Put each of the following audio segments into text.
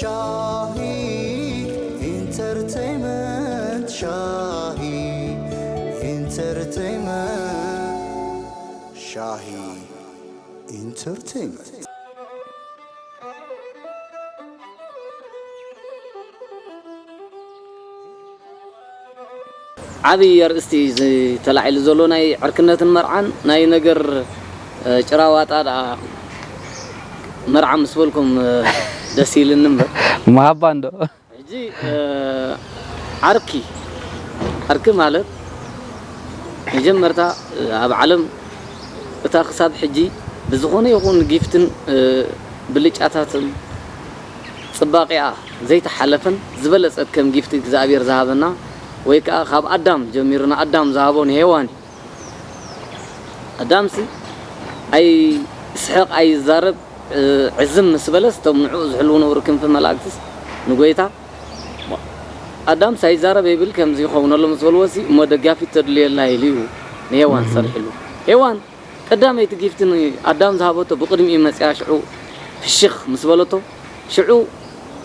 ሻሂ ኢንተርቴይመንት፣ ሻሂ ኢንተርቴይመንት፣ ሻሂ ኢንተርቴይመንት። ዓብዪ ኣርእስቲ እዩ እዚ ተላዒሉ ዘሎ፣ ናይ ዕርክነትን መርዓን። ናይ ነገር እ፣ ጭራ ዋጣ ደኣ መርዓ ምስ በልኩም፣ እ፣ ደስ ኢልኒ እምበር። ምሃባ እንዶ። ሕጂ፣ እ፣ ዓርኪ፣ ዓርኪ ማለት መጀመርታ፣ እ፣ ኣብ ዓለም እታ ክሳብ ሕጂ ብዝኾነ ይኹን ጊፍትን፣ እ፣ ብልጫታትን ጽባቂኣ ዘይተሓለፈን ዝበለጸት ከም ጊፍቲ እግዚኣብሔር ዝሃበና፣ ወይ ከኣ ካብ ኣዳም ጀሚሩ ንኣዳም ዝሃቦ ንሄዋን እዩ። ኣዳምሲ ኣይስሕቕ ኣይዛረብ፣ እ፣ ዕዝም ምስ በለስ እቶም ንዕኡ ዝሕልዉ ነበሩ ክንፊ መላእክትስ ንጎይታ፣ ኣዳምስ ኣይዛረብ ኣይብል ከምዚ ይኸውን ኣሎ ምስ በልዎሲ፣ እሞ ደጋፊት ተድልየልና ኢሉ እዩ ንሄዋን ሰርሕሉ። ሄዋን ቀዳመይቲ ጊፍቲ ንኣዳም ዝሃበቶ ብቕድሚኡ መጺኣ ሽዑ ፍሽኽ ምስ በለቶ፣ ሽዑ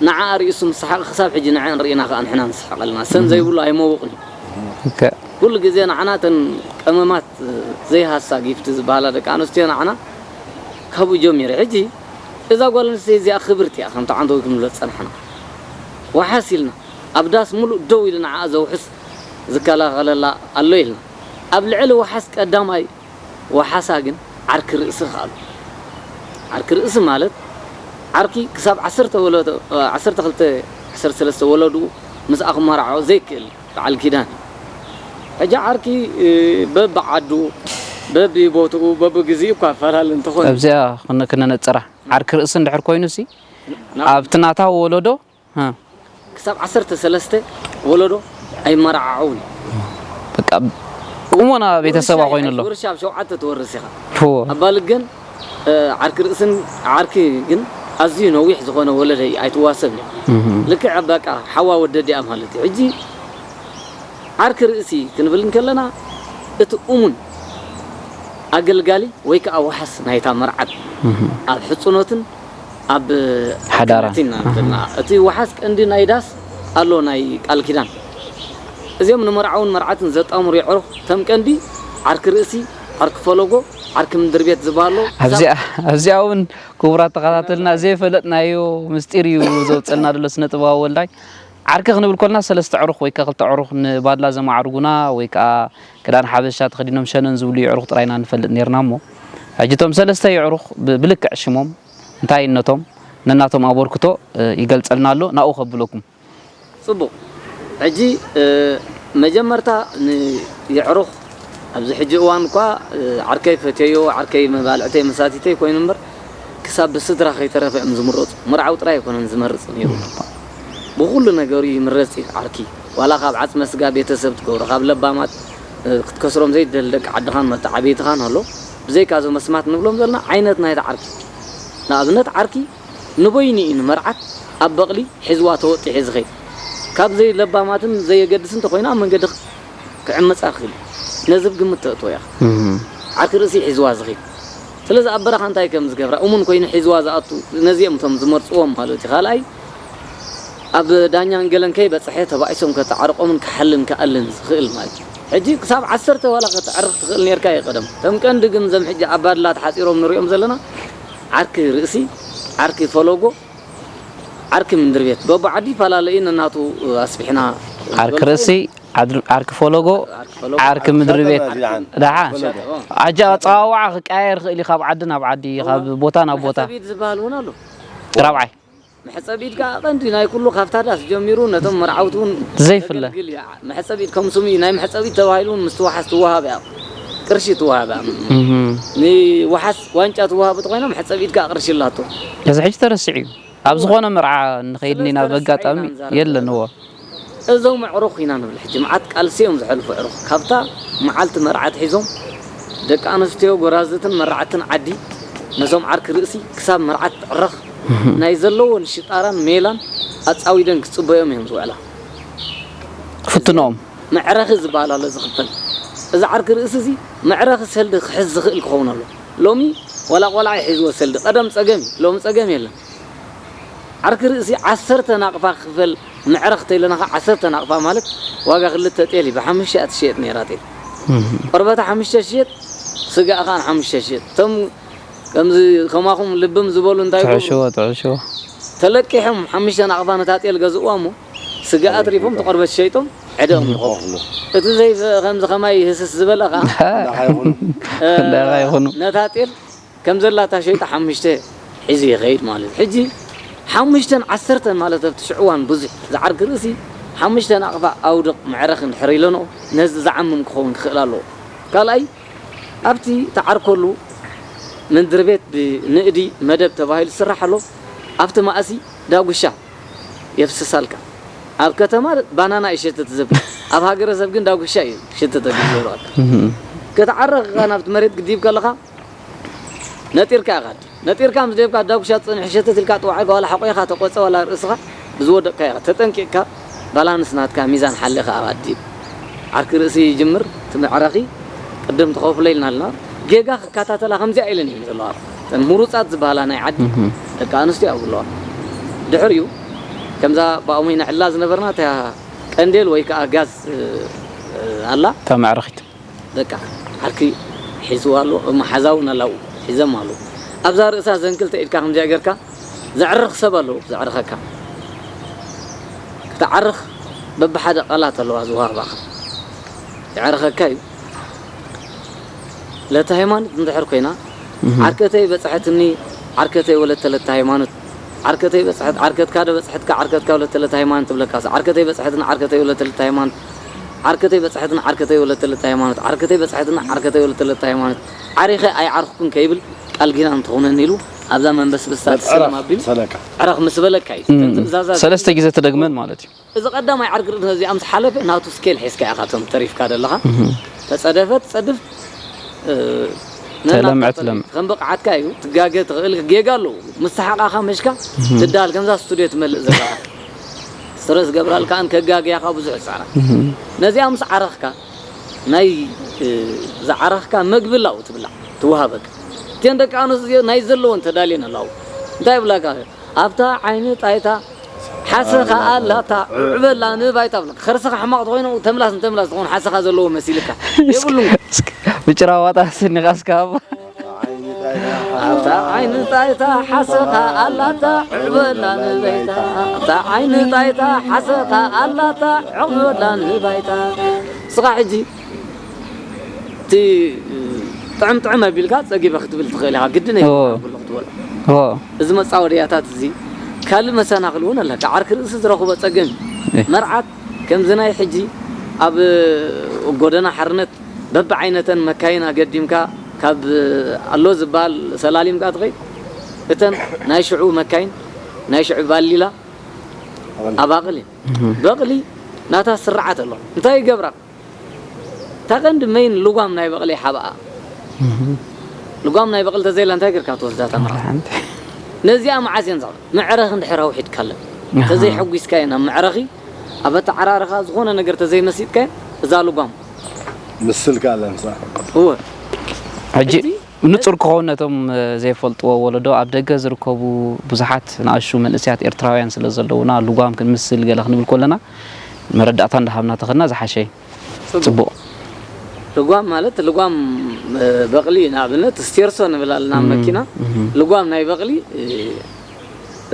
ንዓኣ ርእሱ ምስ ሰሓቐ ክሳብ ሕጂ ንዐን ርኢና ከኣ ንሕና ንስሕቕ ኣለና። ሰን ዘይብሉ ኣይመውቕን እዩ። ኦኬ። ኩሉ ግዜ ንዓና እተን ቀመማት ዘይሃሳ ጊፍቲ ዝበሃላ ደቂ ኣንስትዮ ንዓና ካብኡ ጀሚሩ። ሕጂ እዛ ጓል ኣንስተይቲ እዚኣ ክብርቲ እያ ከምቲ ዓንተው ክንብሎ ዝጸናሕና። ወሓስ ኢልና ኣብ ዳስ ሙሉእ ደው ኢሉ ንዓኣ ዘውሕስ ዝከላኸለላ ኣሎ ኢልና። ኣብ ልዕሊ ወሓስ ቀዳማይ ወሓሳ ግን ዓርኪ ርእሲ ከኣሉ። ዓርኪ ርእሲ ማለት ዓርኪ ክሳብ ዓሰርተ ወለዶ፣ ዓሰርተ ክልተ፣ ዓሰርተ ሰለስተ ወለድኡ ምስኣ ክመራዖ ዘይክእል በዓል ኪዳን እዩ። ሕጂ ዓርኪ፣ እ፣ በብዓዱ፣ በብቦትኡ፣ በብግዚኡ እኳ ኣፈላለ እንተኾነ ኣብዚኣ ክነ- ክነነጽራ ዓርኪ ርእሲ እንድሕር ኮይኑ ሲ ኣብቲ ናታ ወለዶ እ፣ ክሳብ ዓሰርተ ሰለስተ ወለዶ ኣይመራዓዓውን እዩ። በቃ ቁሞና ቤተሰባ ኮይኑ ኣሎ። ውርሻ ኣብ ሸውዓተ ትወርስ ኢኻ። ፎ ኣባል ግን፣ እ፣ ዓርኪ ርእስን ዓርኪ ግን ኣዝዩ ነዊሕ ዝኾነ ወለደ ኣይትዋሰብ እዩ። እህ፣ ልክዕ በቃ ሓዋ ወደዲኣ ማለት እዩ። ሕጂ ዓርኪ ርእሲ ክንብል እንከለና እቲ እሙን ኣገልጋሊ ወይ ከዓ ወሓስ ናይታ መርዓት እህ፣ ኣብ ሕፅኖትን ኣብ ሓዳራ። ዕርክነትን ኢና ንብልና። እቲ ወሓስ ቀንዲ ናይ ዳስ ኣሎ ናይ ቃል ኪዳን። እዚኦም ንመርዓውን መርዓትን ዘጣምሩ የዕሩኽ ተም ቀንዲ ዓርኪ ርእሲ፣ ዓርኪ ፈለጎ፣ ዓርኪ ምድሪ ቤት ዝበሃሉ ኣብዚኣ ኣብዚኣ እውን ክቡራት ተኸታተልና ዘይፈለጥናዮ ምስጢር እዩ ዘውፀልና ዘሎ ስነ ጥበባዊ ወልዳይ። ዓርኪ ክንብል ኮልና ሰለስተ ዕሩኽ ወይ ከክልተ ዕሩኽ ንባድላ ዘማዕርጉና ወይ ከዓ ክዳን ሓበሻ ተኸዲኖም ሸነን ዝብሉ የዕሩኽ ጥራይና ንፈልጥ ነርና እሞ ሕጂ እቶም ሰለስተ የዕሩኽ ብ- ብልክዕ ሽሞም እንታይነቶም ነናቶም ኣበርክቶ እ፣ ይገልፀልና ኣሎ ናብኡ ከብለኩም። ፅቡቕ። ሕጂ እ፣ መጀመርታ ንየዕሩኽ ኣብዚ ሕጂ እዋን እኳ እ፣ ዓርከይ ፈትየዮ ዓርከይ መባልዕተይ መሳቲተይ ኮይኑ እምበር ክሳብ ብስድራ ከይተረፈ እዮም ዝምረፁ። መርዓዊ ጥራይ ኣይኮነን ዝመርፅ ነይሩ። ብኩሉ ነገሩ ይምረፅ እዩ ዓርኪ። ዋላ ካብ ዓፅመ ስጋ ቤተሰብ ትገብሮ፣ ካብ ለባማት እ፣ ክትከስሮም ዘይትደሊ ደቂ ዓድኻን መተዓብይትኻን ኣሎ። ብዘይካ እዞም ኣስማት ንብሎም ዘለና ዓይነት ናይቲ ዓርኪ። ንኣብነት ዓርኪ ንበይኑ እዩ ንመርዓት ኣብ በቕሊ ሒዝዋ ተወጢሑ ዝኸይድ። ካብ ዘይለባማትን ዘየገድስ እንተኾይኑ ኣብ መንገዲ ክዕምጻ ይኽእል እዩ። ነዚ ብግምት ተእትዎ ኢኻ። ዓርኪ ርእሲ ሒዝዋ ዝኸይድ። ስለዚ ኣብ በረኻ እንታይ ከም ዝገብራ እሙን ኮይኑ ሒዝዋ ዝኣቱ ነዚኦም እቶም ዝመርጽዎም ማለት እዩ። ካልኣይ ኣብ ዳኛን ገለን ከይበጽሐ ተባኢሶም ከተዓርቆምን ክሓልን ክኣልን ዝኽእል ማለት እዩ። ሕጂ ክሳብ ዓሰርተ ዋላ ከተዕርኽ ትኽእል ኔርካ እዩ ቀደም። እቶም ቀንዲ ግን እዞም ሕጂ ኣባድላ ተሓጺሮም ንሪኦም ዘለና ዓርኪ ርእሲ፣ ዓርኪ ፈለጎ፣ ዓርኪ ምድሪ ቤት በቡ ዓዲ ይፈላለ እዩ ነናቱ ኣስቢሕና ዓርኪ ርእሲ ዓድር- ዓርኪ ፈለጎ ዓርኪ ፈለጎ፣ ዓርኪ ምድሪ ቤት ፈለጎ። ደሓ ኣጃ ኣፀዋውዓ ክቀያየር ክእል እዩ ካብ ዓዲ ናብ ዓዲ ካብ ቦታ ናብ ቦታ መሕጸቢት ዝበሃል እውን ኣሎ። ራብዓይ መሕጸቢት ከዓ ቀንዲ ናይ ኩሉ ካብታ ዳስ ጀሚሩ ነቶም መርዓውቲ እውን ዘይፍለ ዘገልግል እዩ። መሕጸቢት ከም ስሙ እዩ። ናይ መሕጸቢት ተባሂሉ እውን ምስ ትወሓስ ትወሃብ እያ። ቅርሺ ትወሃብ እያ። እህ። ንወሓስ ዋንጫ ትወሃብ እንተኮይና መሕጸቢት ከዓ ቅርሺ ኣላቶ። እዚ ሕጂ ተረሲዑ እዩ ኣብ ዝኾነ መርዓ ንኸይድ ኢና በጋጣሚ የለን እዎ እዞም ኣዕሩኽ ኢና ንብል ሕጂ መዓት ቃልሲ እዮም ዘሕልፉ ኣዕሩኽ ካብታ መዓልቲ መርዓ ኣትሒዞም ደቂ ኣንስትዮ ጎራዝትን መራዕትን ዓዲ ነዞም ዓርኪ ርእሲ ክሳብ መርዓ ትዕረኽ ናይ ዘለዎን ሽጣራን ሜላን ኣጻዊደን ክጽበዮም እዮም ዝውዕላ። ፍትኖም መዕረኺ ዝበሃል ኣሎ ዝኽፈል። እዚ ዓርኪ ርእሲ እዚ መዕረኺ ሰልዲ ክሕዝ ዝኽእል ክኸውን ኣሎ። ሎሚ ዋላ ቆልዓ ይሕዝዎ ሰልዲ። ቀደም ጸገም እዩ፣ ሎሚ ጸገም የለን። ዓርኪ ርእሲ ዓሰርተ ናቕፋ ክፈል፣ መዕረ ክተይለናኻ ዓሰርተ ናቕፋ ማለት ዋጋ ክልተ ጤል እዩ። ብሓሙሽተ እያ ትሽየጥ ነይራ ጤል። ቆርበታ ሓሙሽተ ትሽየጥ፣ ስጋኣ ኸኣ ሓሙሽተ ትሽየጥ። እቶም ከምዚ ከማኹም ልብም ዝበሉ እንታይ ይገብሩ? ትሕሽዎ፣ ትሕሽዎ። ተለቂሖም ሓሙሽተ ናቕፋ ነታ ጤል ገዝእዋ እሞ፣ ስጋ ኣትሪፎም፣ ትቖርበት ሸይጦም፣ ዕደኦም ይኸፍሉ። እቲ ዘይ-፣ ከምዚ ከማይ ህስስ ዝበለ ኸኣ፣ ደሓ ይኹኑ። እ፣ ደሓ ይኹኑ። ነታ ጤል ከም ዘላታ ሸይጣ ሓሙሽተ ሒዙ ይኸይድ ማለት እዩ። ሕጂ ሓሙሽተን ዓሰርተን ማለት ኣብቲ ሽዑ እዋን ብዙሕ ዝዓርኪ ርእሲ ሓሙሽተ ናቕፋ ኣውድቕ መዕረኺ እንድሕር ኢለንኦ ነዚ ዝዓምም ክኸውን ክኽእል ኣለዎ። ካልኣይ ኣብቲ ትዓርከሉ ምድሪ ቤት ብንእዲ መደብ ተባሂሉ ዝስራሕ ኣሎ። ኣብቲ ማእሲ ዳጉሻ የፍስሳልካ። ኣብ ከተማ ባናና እዩ ሸተት ዘብል፣ ኣብ ሃገረሰብ ግን ዳጉሻ እዩ ሸተት ዘብል ዝብለካ። ክትዓርኽ ከኣ ናብቲ መሬት ክትድይብ ከለኻ ነጢርካ ኢኻ። ነጢርካ ምስ ደየብካ ዳጉሻ ትጸንሕ ሸተት ኢልካ ጥዋዓይ ዋላ ሓቆኻ ተቆጸ ዋላ ርእስኻ ብዝወደቕካ ኢኻ። ተጠንቂቕካ ባላንስ ናትካ ሚዛን ሓሊኻ ኣብ ኣዲብ ዓርኪ ርእሲ ይጅምር። እቲ መዕረኺ ቅድም ትኸፍሎ ኢልና ኣለና። ጌጋ ክከታተላ ከምዚኣ ኢለን እየን ዘለዋ። እተን ምሩጻት ዝበሃላ ናይ ዓዲ ደቂ ኣንስትዮ ኣብኡ ኣለዋ። ድሕሪኡ ከምዛ ብኣሙይ ንዕላ ዝነበርና እታ ቀንዴል ወይ ከኣ ጋዝ፣ እ፣ ኣላ። እታ መዕረኺት። በቃ ዓርኪ ሒዝዋ ኣሎ፣ መሓዛ እውን ኣላው ሒዘም ኣለዉ። ኣብዛ ርእሳ ዘን ክልተ ኢድካ ከምዚኣ ጌርካ ዘዕርኽ ሰብ ኣለዎ፣ ዘዕርኸካ። ክትዓርኽ በብሓደ ቃላት ኣለዋ ዝወሃባኻ። የዕርኸካ እዩ። ለተ ሃይማኖት እንድሕር ኮይና፣ እህ። ዓርከተይ በጽሐትኒ፣ ዓርከተይ ወለተ ለተ ሃይማኖት፣ ዓርከተይ በጽሐት፣ ዓርከትካ ዶ በጽሐትካ፣ ዓርከትካ ወለተ ለተ ሃይማኖት ትብለካ። ዓርከተይ በጽሐትኒ፣ ዓርከተይ ወለተ ለተ ሃይማኖት፣ ዓርከተይ በጽሐትኒ፣ ዓርከተይ ወለተ ለተ ሃይማኖት፣ ዓርከተይ በጽሐትኒ፣ ዓርከተይ ወለተ ለተ ሃይማኖት፣ ዓሪኸ ኣይዓርኽኩን ከይብል ቃል ኪዳን ትኹነኒ ኢሉ ኣብዛ መንበስበስታ በቲ ትስለም ዕረፍ ኣቢሉ ሰለካ። ዕረኽ ምስ በለካ እዩ። እም፣ እተን ትእዛዛት ሰለስተ ግዜ ትደግመን ማለት እዩ። እዚ ቀዳማይ ዓርኪ ርእሲ ነዚኣ ምስ ሓለፈ ናቱ ስኬል ሒዝካ ኢኻ እቶም ተሪፍካ ዘለኻ። እህ። ተጸደፈ ትጸድፍ፣ እ፣ ተለምዐ ነናትካ ትለምዕ። ከም ብቕዓትካ እዩ። ትጋገ ትኽእል፣ ጌጋ ኣለዎ። ምስ ሰሓቓኻ መሽካ እህ። ትዳል ከምዛ ስቱድዮ ትመልእ ዘለኻ። ስትረስ ገብራልካን ከጋግያኻ ብዙሕ ጻዕራ። እህ። ነዚኣ ምስ ዓረኽካ፣ ናይ፣ እ፣ ዝዓረኽካ መግቢ ኣላው ትብላዕ፣ ትወሃበካ። እተን ደቂ ኣንስትዮ ናይ ዘለወን ተዳልየን ኣላው። እንታይ ይብላካ? ኣብታ ዓይኒ ጣይታ ሓሰኻ ኣላታ፣ ዕዕበላ ንባይታ ብለካ። ከርስኻ ሕማቕ ተኾይኑ ተምላስ ንተምላስ ትኾን ሓሰኻ ዘለዎ መሲልካ። የብሉን። እስኪ ብጭራዋጣ ስኒኻ እስካ ሃቦ። ኣብታ ዓይኒ ጣይታ ሓሰኻ ኣላታ፣ ዕዕበላ ንባይታ። ኣብታ ዓይኒ ጣይታ ሓሰኻ ኣላታ፣ ዕዕበላ ንባይታ። እስኻ ሕጂ እቲ ጥዕም ጥዕም ኣቢልካ ጸጊበ ክትብል ትኽእል ኢኻ። ግድን እዎ። ኣይኮነን ክትበልዖ። እዎ። እዚ መጻወድያታት እዚ ካልእ መሰናኽል እውን ኣለካ። ዓርኪ ርእሲ ዝረኽቦ ጸገም እዩ። እህ። መርዓት ከምዚ ናይ ሕጂ ኣብ ጎደና ሓርነት በብዓይነተን መካይን ኣገዲምካ ካብ ኣሎ ዝበሃል ሰላሊምካ ትኸይድ። እተን ናይ ሽዑ መካይን፣ ናይ ሽዑ ባሊላ ኣባቕል እየን። እህ። በቕሊ ናታ ስርዓት ኣሎ። እንታይ ይገብራ? እታ ቀንዲ መይን ልጓም ናይ በቕሊ ሓብኣ። እህ። ልጓም ናይ በቕሊ ተዘይላ እንታይ ጌርካ ትወስዳ እታ መርዓት? ሓንቲ። ነዚኣ መዓስ እየን ዘቕርባ? መዕረኺ እንድሕር ኣውሒድካለን። ኣሃ። ተዘይሐጒስካየን ኣብ መዕረኺ፣ ኣብ ኣተዓራርኻ ዝኾነ ነገር ተዘይመሲጥካየን፣ እዛ ልጓም። ምስልካ ኣላ ንሳ። እወ። ሕጂ እቲ ንጹር ክኸውን ነቶም፣ እ፣ ዘይፈልጥዎ ወለዶ ኣብ ደገ ዝርከቡ ብዙሓት ንኣሽቱ መንእሰያት ኤርትራውያን ስለ ዘለዉና፣ ልጓም ክንምስል ገለ ክንብል ከለና መረዳእታ እንዳሃብና ተኸድና ዝሓሸ እዩ። ጽቡቕ። ጽቡቕ። ልጓም ማለት ልጓም፣ እ፣ በቕሊ ንኣብነት ስቴርሶ ንብል ኣለና ኣብ እም፣ መኪና። እም። ልጓም ናይ በቕሊ፣ እ፣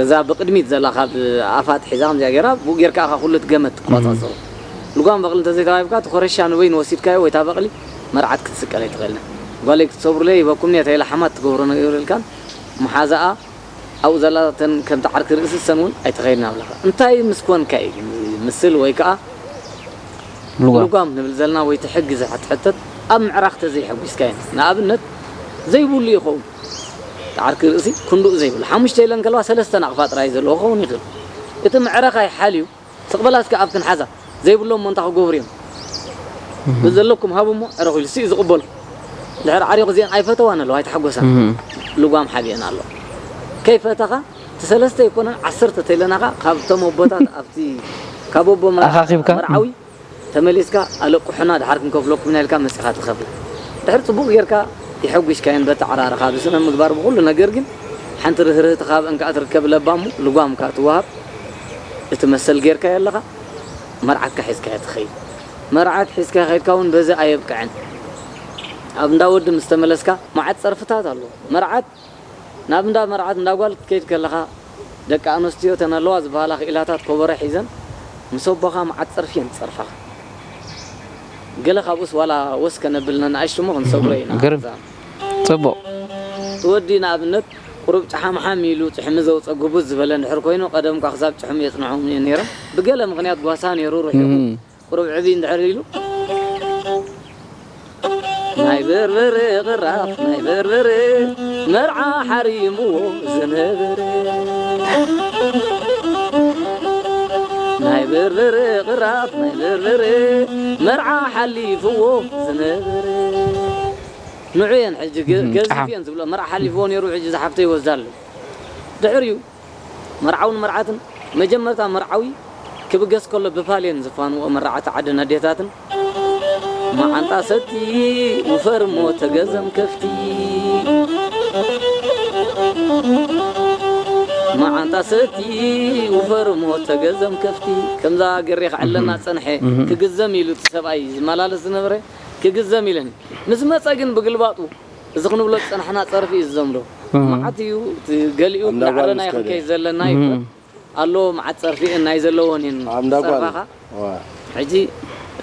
እዛ ብቕድሚት ዘላ ካብ ኣፋ ኣትሒዛ ከምዚኣ ገይራ ብኡ ጌርካ ኢኻ ኩሉ እቲ ገመድ ትቆጻጸሮ። እም። ልጓም በቕሊ እንተዘይተዋሂብካ እቲ ኮረሻ ንበይኑ ወሲድካዮ ወይ እታ በቕሊ መርዓት ክትስቀል ኣይትኽእልን። ጓለይ ክትሰብሩለይ ይበኩምኒ እያ ተይላ ሓማት ትገብሮ ነገር የብልካን። መሓዛኣ ኣብኡ ዘላ እተን ከምቲ ዓርኪ ርእሲ እሰን እውን ኣይትኸይድን ኣለኻ። እንታይ ምስ ኮንካ እዩ ምስል ወይ ከኣ ልጓም። ልጓም ንብል ዘለና ወይ እቲ ሕጊ ዝሕትሕተት ኣብ ምዕራኽ ተዘይሐጒስካዮ። ንኣብነት ዘይብሉ ይኸውን። እቲ ዓርኪ ርእሲ ክንድኡ ዘይብሉ። ሓሙሽተ ኢለን ከለዋ ሰለስተ ናቕፋ ጥራይ ዘለዎ ክኸውን ይኽእል። እቲ ምዕራኽ ኣይሓልዩ። ስቕ በላ እስከ ኣብ ክንሓዛ። ዘይብሎም እሞ እንታይ ክገብሩ እዮም? እህ። ብዘለኩም ሃቡ እሞ ዕረኹ ኢሉ ስኡ ዝቕበሉ። ድሕሪ ዓሪኹ እዚአን ኣይፈተዋን ኣለዋ፣ ኣይተሓጎሳን። እህ። ልጓም ሓቢአን ኣለዋ። ከይፈተኻ፣ እቲ ሰለስተ ኣይኮነን፣ ዓሰርተ ተይለናኻ፣ ካብቶም ኣቦታት ኣብቲ፣ ካብ ኣቦ መር-፣ ኣኻኺብካ? መርዓዊ ተመሊስካ ኣለቁሑና ድሓር ክንከፍለኩም ኢና ኢልካ መጺኻ ትኸፍል። ድሕሪ ጽቡቕ ጌርካ የሐጒስካየን በቲ ዓራርኻ፣ ብስነ ምግባር ብኹሉ ነገር ግን ሓንቲ ርህርህቲ ካብ እንካ ትርከብ ለባሙ ልጓም ከኣ ትወሃብ። እቲ መሰል ጌርካዮ ኣለኻ፣ መርዓትካ ሒዝካዮ ትኸይድ። መርዓት ሒዝካ ከይድካ እውን በዚ ኣየብቅዕን። ኣብ እንዳ ወዲ ምስ ተመለስካ መዓት ጸርፍታት ኣሎ። መርዓት ናብ እንዳ መርዓት እንዳ ጓል ክትከይድ ከለኻ ደቂ ኣንስትዮ እተን ኣለዋ ዝበሃላ ክኢላታት ኮበሮ ሒዘን ምስ ኣቦኻ መዓት ጸርፊ እየን ዝጸርፋኻ። ገለ ካብኡስ ዋላ ወስ ከነብል ነንኣሽቱ እሞ ክንሰግሮ ኢና። ግርም። እዛ ጽቡቕ። እቲ ወዲ ንኣብነት ቁሩብ ጨሓምሓም ኢሉ ጭሕሚ ዘውፀ ጉቡዝ ዝበለ እንድሕር ኮይኑ ቀደም እኳ ክሳብ ጭሕሙ የጽንሖም እዮም ነይሮም። ብገለ ምኽንያት ጓሳ ነይሩ ርሒቑ እም። ቁሩብ ዕብይ እንድሕር ኢሉ ናይ በርበረ ቅራፍ ናይ በርበረ መርዓ ሓሪምዎ ዝነበረ ናይ በርበረ ቅራፍ ናይ በርበረ መርዓ ሓሊፍዎ ዝነበረ ንዑ እየን ሕጂ ገ- እም፣ ገዚፍ ጣዕም። እየን ዝብሎ መርዓ ሓሊፍዎ ነይሩ ሕጂ ዝሓፍተ ይወስዳ ኣሎ ድሕር እዩ መርዓውን መርዓትን መጀመርታ መርዓዊ ክብገስ ከሎ ብፋል እየን ዝፋንዎ መራዕቲ ዓድን ኣዴታትን መዓንጣ ሰቲ ውፈር እሞ ተገዘም ከፍቲ መዓንጣ ሰቲ ውፈር እሞ ተገዘም ከፍቲ ከምዛ ገሬ ክዕለና ጸንሐ እህ። ክግዘም ኢሉ እቲ ሰብኣይ ዝመላለስ ዝነበረ ክግዘም ኢለን ምስ መጸ ግን ብግልባጡ እዚ ክንብሎ ዝጸናሕና ጸርፊ እዩ ዝዘምዶ። እህ። መዓት እዩ፣ እቲ ገሊኡ ኣምዳ ጓል ንዓለና ምስ ይኹን ከደ። ከይ ዘለና እህ። ይኹን። ኣሎ መዓት ጸርፊ እን ናይ ዘለዎን እን ኣምዳ ጓል። ጸርፋኻ። ዋ። ሕጂ፣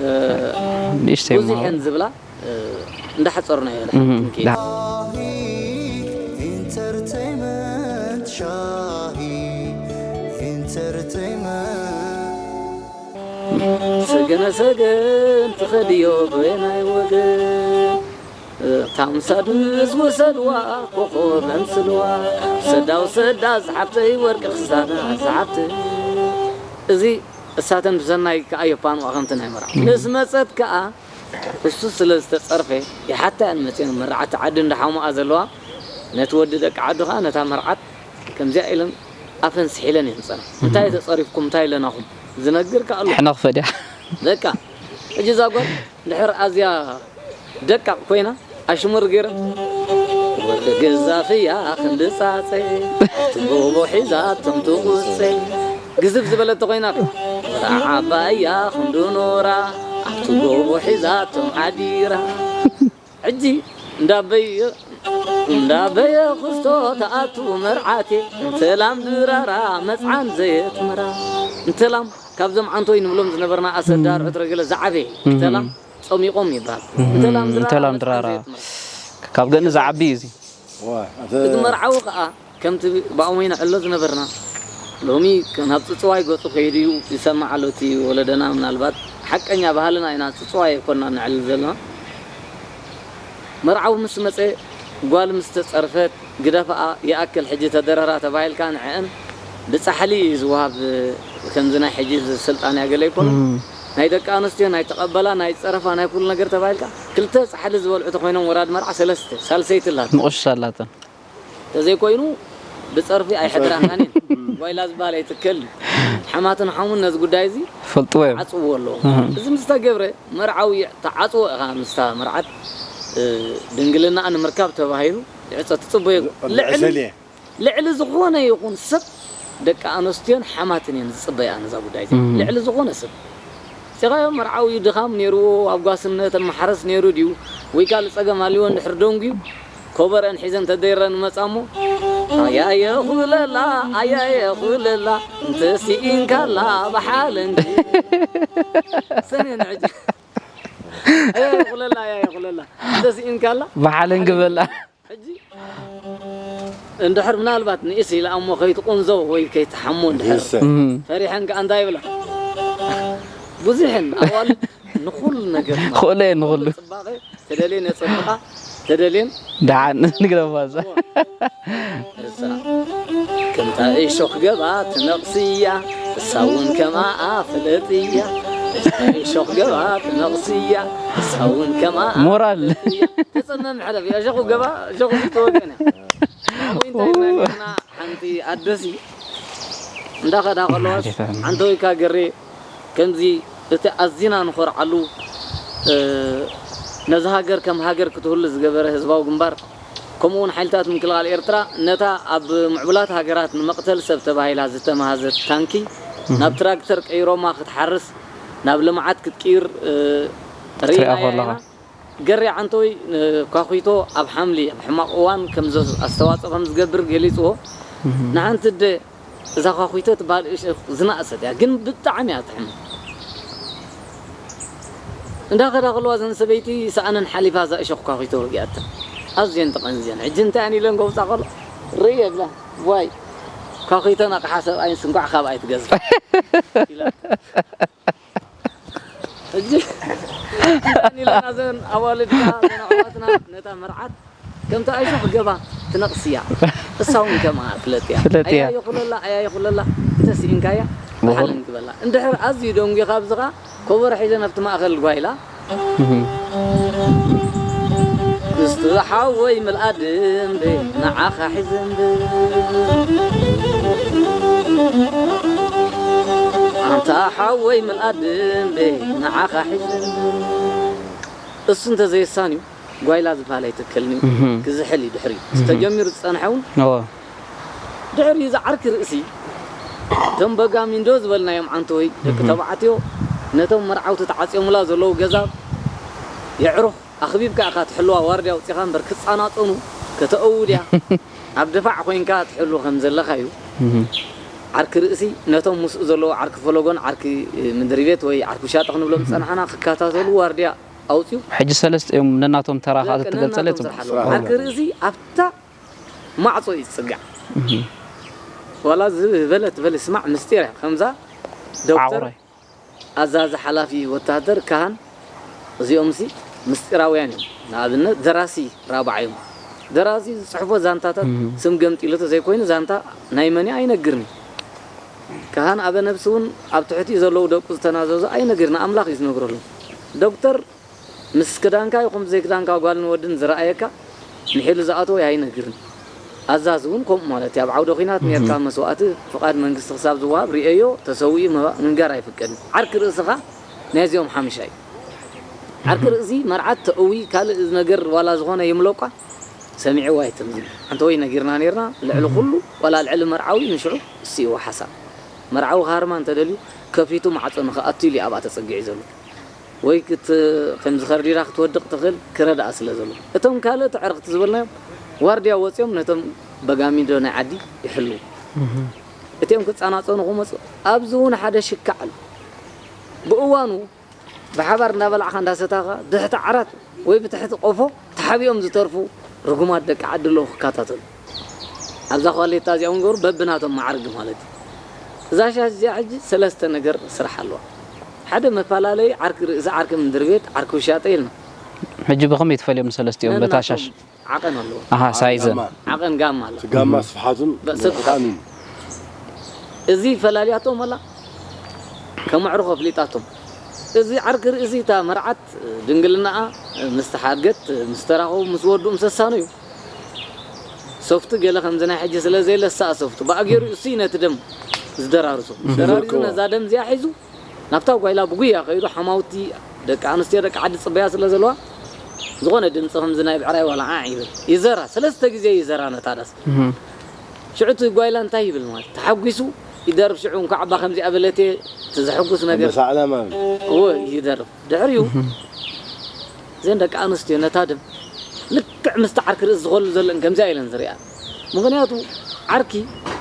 እ፣ ንእሽተይ ብዙሕ እሞ። እን ዝብላ፣ እ፣ እንዳሓጸርናዮ እህ። ንሓትም ከይድ። ዳ- Entertainment Shahi Entertainment ሰገነ ሰገን ትኸድዮ በየናይ ወገን ታምሳዱስ ውሰድዋ ኮኾብ ኣምስልዋ ሰዳው ሰዳ ዝሓብተይ ወርቂ ክሳዳ ዝሓብተይ እዚ እሳተን ብሰናይ ከኣ የፋንዋ ከምቲ ናይ መርዓ ምስ መጸት ከኣ እሱ ስለ ዝተጸርፈ ይሓታ እየን መጺአን መርዓቲ ዓዲ እንዳሓሙኣ ዘለዋ ነቲ ወዲ ደቂ ዓዱ ከኣ ነታ መርዓት ከምዚኣ ኢለን ኣፈን ስሒለን እየን ዝጸንሓ እንታይ ተጸሪፍኩም እንታይ ኢለናኹም ዝነግር ከኣ ኣሎ ሕነ ክፈድያ በቃ ሕጂ እዛ ጓል ድሕር ኣዝያ ደቃቕ ኮይና ኣሽሙር ገይረ ወርቂ ግዛፍያ ክንዲ ጻጸ ኣብቲ ጎቦ ሒዛቶም ትቑጸ ግዝፍ ዝበለት ተኾይና ወራ ዓባያ ክንዲ ኖራ ኣብቲ ጎቦ ሒዛቶም ሓዲራ ሕጂ እንዳበየ እንዳበየ ክስቶ ተኣቱ መርዓቴ እንተላም ድራራ መጽዓን ዘየጥምራ እንተላም ካብዞም ዓንቶይ ንብሎም ዝነበርና ኣሰዳር ዕትረ ገለ ዝዓበየ እንተላም ጾሚቖም ይበሃል። እንተላም ድራራ እንተላም መጽዓን ድራራ። ዘየጥምራ። ካብ ገኒ ዝዓቢ እዩ እዚ። ዋ፣ ኣተ- እቲ መርዓዊ ከኣ ከምቲ ብኣሞይ ንዕሎ ዝነበርና ሎሚ ናብ ጽጽዋይ ገጹ ከይዱ እዩ ይሰማዕ ኣሎ እቲ ወለደና ምናልባት ሓቀኛ ባህልና ኢና ጽጽዋይ ኣይኮንና ንዕልል ዘለና መርዓዊ ምስ መጸ ጓል ምስ ተጸርፈት ግደፍኣ ይኣክል ሕጂ ተደረራ ተባሂልካ ንዕአን ብጻሕሊ እዩ ዝወሃብ ከምዚ ናይ ሕጂ ስልጣን ያገለ ኣይኮነ ናይ ደቂ ኣንስትዮ ናይ ተቐበላ ናይ ጸረፋ ናይ ኩሉ ነገር ተባሂልካ ክልተ ጻሕሊ ዝበልዑ ተኮይኖም ወራድ መርዓ ሰለስተ ሳልሰይቲ ኣላት ምቑሽሽ ኣላተን ተዘይኮይኑ ብጸርፊ ኣይሕድራኻን እየን። ጓይላ ዝበሃል ኣይትከል እዩ። ሓማትን ሓሙን ነዚ ጉዳይ እዚ ፈልጥዎ እዮም። ዓጽዎ ኣለዎ። እዚ ምስ ተገብረ መርዓዊ ተዓጽዎ ኢኻ ምስታ መርዓት ድንግልናኣ ንምርካብ ተባሂሉ ይዕጾ ትጽበዮ። ልዕሊ ዝኾነ ይኹን ሰብ ደቂ ኣነስትዮን ሓማትን እየን ዝጽበያ ነዛ ጉዳይ እዚኣ። ልዕሊ ዝኾነ ሰብ ሲቓዮ መርዓዊ ድኻም ነይርዎ ኣብ ጓስነት ኣብ ማሕረስ ነይሩ ድዩ ወይ ካልእ ጸገም ኣልዎ እንድሕር ደንጉዩ ኮበረን ሒዘን ተደይረን መጻ እሞ ኣያየ ኹለላ ኣያየ ኹለላ እንተ ስኢንካላ ብሓለንጂ ሰኔን ሕጂ ኣያየ ኹለላ ኣያየ ኹለላ እንተ ስኢንካላ ብሓለንጊ በላ ሕጂ እንድሕር ምናልባት ንእስ ኢላ እሞ ከይትቁንዞ ወይ ከይትሓሞ እንድሕር ፈሪሐን ከኣ እንታይ ይብላ ብዙሕን ኣዋልድ ንኹሉ ነገር ክእለ እየ ንኹሉ ፅባቐ ተደልየን የፅብቓ ተደልየን ደሓን ንግረባ እዛ እሳ ከምታ እሾኽ ገባ ትነቕስያ እሳ እውን ከምኣ ፍለጥያ እሾኽ ገባ ትነቕስያ እሳ እውን ከምኣ ሞራል ተጸመም ሕለፍ እያ ሸኹ ገባ ሸኹ ተወገነ ኣብኡ እንታይ ኢልና ሓንቲ ኣደሲ እንዳኸዳ ከለዋስ ሓንተወይካ ገሬ ከምዚ እቲ ኣዚና ንኾርዓሉ ነዚ ሃገር ከም ሃገር ክትህሉ ዝገበረ ህዝባዊ ግንባር ከምኡውን ሓይልታት ምክልኻል ኤርትራ ነታ ኣብ ምዕቡላት ሃገራት ንመቕተል ሰብ ተባሂላ ዝተመሃዘት ታንኪ ናብ ትራክተር ቀይሮማ ክትሓርስ፣ ናብ ልምዓት ክትቅይር፣ እ፣ ክትሪኣ ርኢናያ ከለኻ። ኢና። ገሬ ዓንቶይ፣ እ፣ ኳኹይቶ ኣብ ሓምሊ ኣብ ሕማቕ እዋን ከም ዘ-፣ ኣስተዋጽኦ ከም ዝገብር ገሊጽዎ። ንሓንቲ ኣደ እዛ ኳኹይቶ ትበሃል እሾኽ ዝነኣሰት እያ፣ ግን ብጣዕሚ እያ ትጥዕም። እንዳ ከዳ ከለዋ እዘን ሰበይቲ ሰኣነን ሓሊፋ እዛ እሾኽ ኳኹይቶ ወጊኣተን። ኣዝየን ተቐንዝየን። ሕጂ እንታይ እየን ኢለን ከውፅኣ ከሎ፣ ርእየ ብላ፣ ዋይ፣ ኳኹይቶን ኣቕሓ ሰብኣይን ስንኳዕ ካብኣ ኣይትገዝፋ። ኢላ። ሕጂ ኢለና እዘን ኣዋልድና፣ እዘን ኣሕዋትና፣ ነታ መርዓት ከምታ እሾኽ ገባ ትነቕስያ። እሳ እውን ከምኣ ፍለጥያ። ፍለጥያ። ኣያ ይኹለላ፣ ኣያ ይኹለላ፣ እንተ ስኢንካያ፣ ብሓል እንግበላ። እንድሕር ኣዝዩ ደንጒኻ ኣብዚ ኸኣ ኮቦሮ ሒዘ ናብቲ ማእከል ጓይላ። ክስቲ ሓወይ ምልኣድ እምበይ ንዓኻ ሒዘ እምበይ። ኣንታ ሓወይ ምልኣድ እምበይ ንዓኻ ሒዘ እምበይ። እሱ እንተዘየሳንዩ ጓይላ ዝበሃል ኣይተከልን እዩ። እህ። ክዝሕል እዩ ድሕሪኡ። እህ። ተጀሚሩ ዝጸንሐ እውን እወ። ድሕሪኡ እዚ ዓርኪ ርእሲ፣ እቶም በጋሚንዶ ዝበልናዮም ዓንተወይ ደቂ እህ። ተባዕትዮ፣ ነቶም መርዓውቲ ተዓጽዮምላ ዘለዉ ገዛ የዕሩኽ ኣኽቢብካ ኢኻ ትሕልዋ፣ ዋርድያ ኣውጺኻ እምበር ክጻናጸኑ ከተእውድያ ኣብ ድፋዕ ኮይንካ ትሕሉ ከም ዘለኻ እዩ። እህ። ዓርኪ ርእሲ ነቶም ምስኡ ዘለዉ ዓርኪ ፈለጎን ዓርኪ ምድሪ ቤት ወይ ዓርኪ ሻጠ ክንብሎም ዝጸናሕና ክከታተሉ ዋርድያ ኣውጺኡ። ሕጂ ሰለስተ እዮም ነናቶም ተራ ኸኣ ደቂ ተገልጸለ ነናቶም እቶም። ስራሕ ኣለዎ። ዓርኪ ርእሲ ኣብታ ማዕጾ እዩ ዝጽጋዕ። እህ። ዋላ ዝበለ ትበል ስማዕ ምስጢር እያ። ከምዛ ዶክተር፣ ዓቑራይ። ኣዛዚ፣ ሓላፊ፣ ወታደር፣ ካህን፣ እዚኦምሲ ምስጢራውያን እዮም። ንኣብነት ደራሲ ራብዓ እዮም። ደራሲ ዝጽሕፎ ዛንታታት እህ። ስም ገምጢሉ ተዘይኮይኑ ዛንታ ናይ መን እዩ ኣይነግርን እዩ። ካህን ኣበ ነብሲ እውን ኣብ ትሕቲ ዘለዉ ደቁ ዝተናዘዙ ኣይነግርን፣ ኣምላኽ እዩ ዝነግረሎም። ዶክተር ምስ ክዳንካ ይኹን ብዘይ ክዳንካ ጓልን ወድን ዝረኣየካ ንሒሉ ዝኣተወ ኣይነግርን። ኣዛዚ እውን ከምኡ ማለት እዩ። ኣብ ዓውደ ኲናት እህ። ኔርካ መስዋእቲ ፍቓድ መንግስቲ ክሳብ ዝወሃብ ርእየዮ ተሰዊኡ ምባ-፣ ምንጋር ኣይፍቀድን። ዓርኪ ርእስኻ ናይዚኦም ሓምሻ እዩ። ዓርኪ ርእሲ መርዓት ተእዊ ካልእ ነገር ዋላ ዝኾነ ይምለቋ ሰሚዕዎ ኣይትም። ኣንተ ወይ ነጊርና ኔርና ልዕሊ እህ። ኩሉ ዋላ ልዕሊ መርዓዊ ንሽዑ እሱ እዩ ሓሳብ። መርዓዊ ክሃርማ እንተደልዩ ከፊቱ ማዕጾ ንኽኣቱ ኢሉ እዩ ኣብኣ ተጸጊዑ ዘሎ። ወይ ክት-፣ ከምዚ ከርዲዳ ክትወድቕ ትኽእል ክረድኣ ስለ ዘሎ። እቶም ካልኦት ኣዕርኽቲ ዝበልናዮም ዋርድያ ወጺኦም ነቶም በጋሚዶ ናይ ዓዲ ይሕልዉ። እህ። እቲኦም ክጻናጸኑ ክመጹ ኣብዚ እውን ሓደ ሽካዕ ኣሎ። ብእዋኑ ብሓባር እንዳበላዕኻ እንዳሰታኻ ብትሕቲ ዓራት ወይ ብትሕቲ ቆፎ ተሓቢኦም ዝተርፉ ርጉማት ደቂ ዓዲ ኣለዉ ክከታተሉ። ኣብዛ ኳሌታ እዚኣ እውን ገሩ በብናቶም መዓርግ ማለት እዩ። እዛ ሻሽ እዚኣ ሕጂ ሰለስተ ነገር ስራሕ ኣለዋ። ሓደ መፈላለዪ ዓርኪ ርእሲ፣ ዓርኪ ምድሪ ቤት፣ ዓርኪ ውሻጠ ኢልና። ሕጂ ብኸመይ ትፈልዮም ንሰለስቲኦም በታ ነናቶም ሻሽ? ዓቐን ኣለዎ። ኣሃ፣ ሳይዝን። ጋማ። ዓቐን ጋማ ኣሎ። እቲ ጋማ ስፍሓቱን በ-፣ ስፍሓት። ብጣዕሚ እዚ ፈላልያቶም ኣላ። ከመዕርኾ ኣፍሊጣቶም። እዚ ዓርኪ ርእሲ እታ መርዓት ድንግልናኣ ምስ ተሓድገት፣ ምስ ተራኸቡ፣ ምስ ወዱ፣ ምስ ኣሳነዩ፣ ሶፍቲ ገለ ከምዚ ናይ ሕጂ ስለ ዘየለ፣ እሳ ሶፍቲ ብኣገይሩ እሱ እዩ ነቲ ደም ዝደራርሶ። እህ። ደራሪሱ ዝርከቦ። ነዛ ደም እዚኣ ሒዙ ናብታ ጓይላ ብጉያ ከይዱ ሓማውቲ ደቂ ኣንስትዮ ደቂ ዓዲ ጽበያ ስለ ዘለዋ፣ ዝኾነ ድምጺ ከምዚ ናይ ብዕራይ ዋላ ዓዕ ይብል። ይዘራ፣ ሰለስተ ግዜ ይዘራ ነታ ዳስ። እህ። ሽዑ እቲ ጓይላ እንታይ ይብል ማለት? ተሓጒሱ ይደርፍ። ሽዑ እንኳዕ እባ ከምዚኣ በለትየ፣ እቲ ዘሕጉስ ነገር። ኣንበሳ ዕላማ። እወ፣ ይደርፍ። ድሕሪኡ፣ እህ። እዘን ደቂ ኣንስትዮ ነታ ደም ልክዕ ምስቲ ዓርኪ ርእሲ ዝኸሉ ዘለእን ከምዚኣ ኢለን ዝሪኣ። ምኽንያቱ፣ ዓርኪ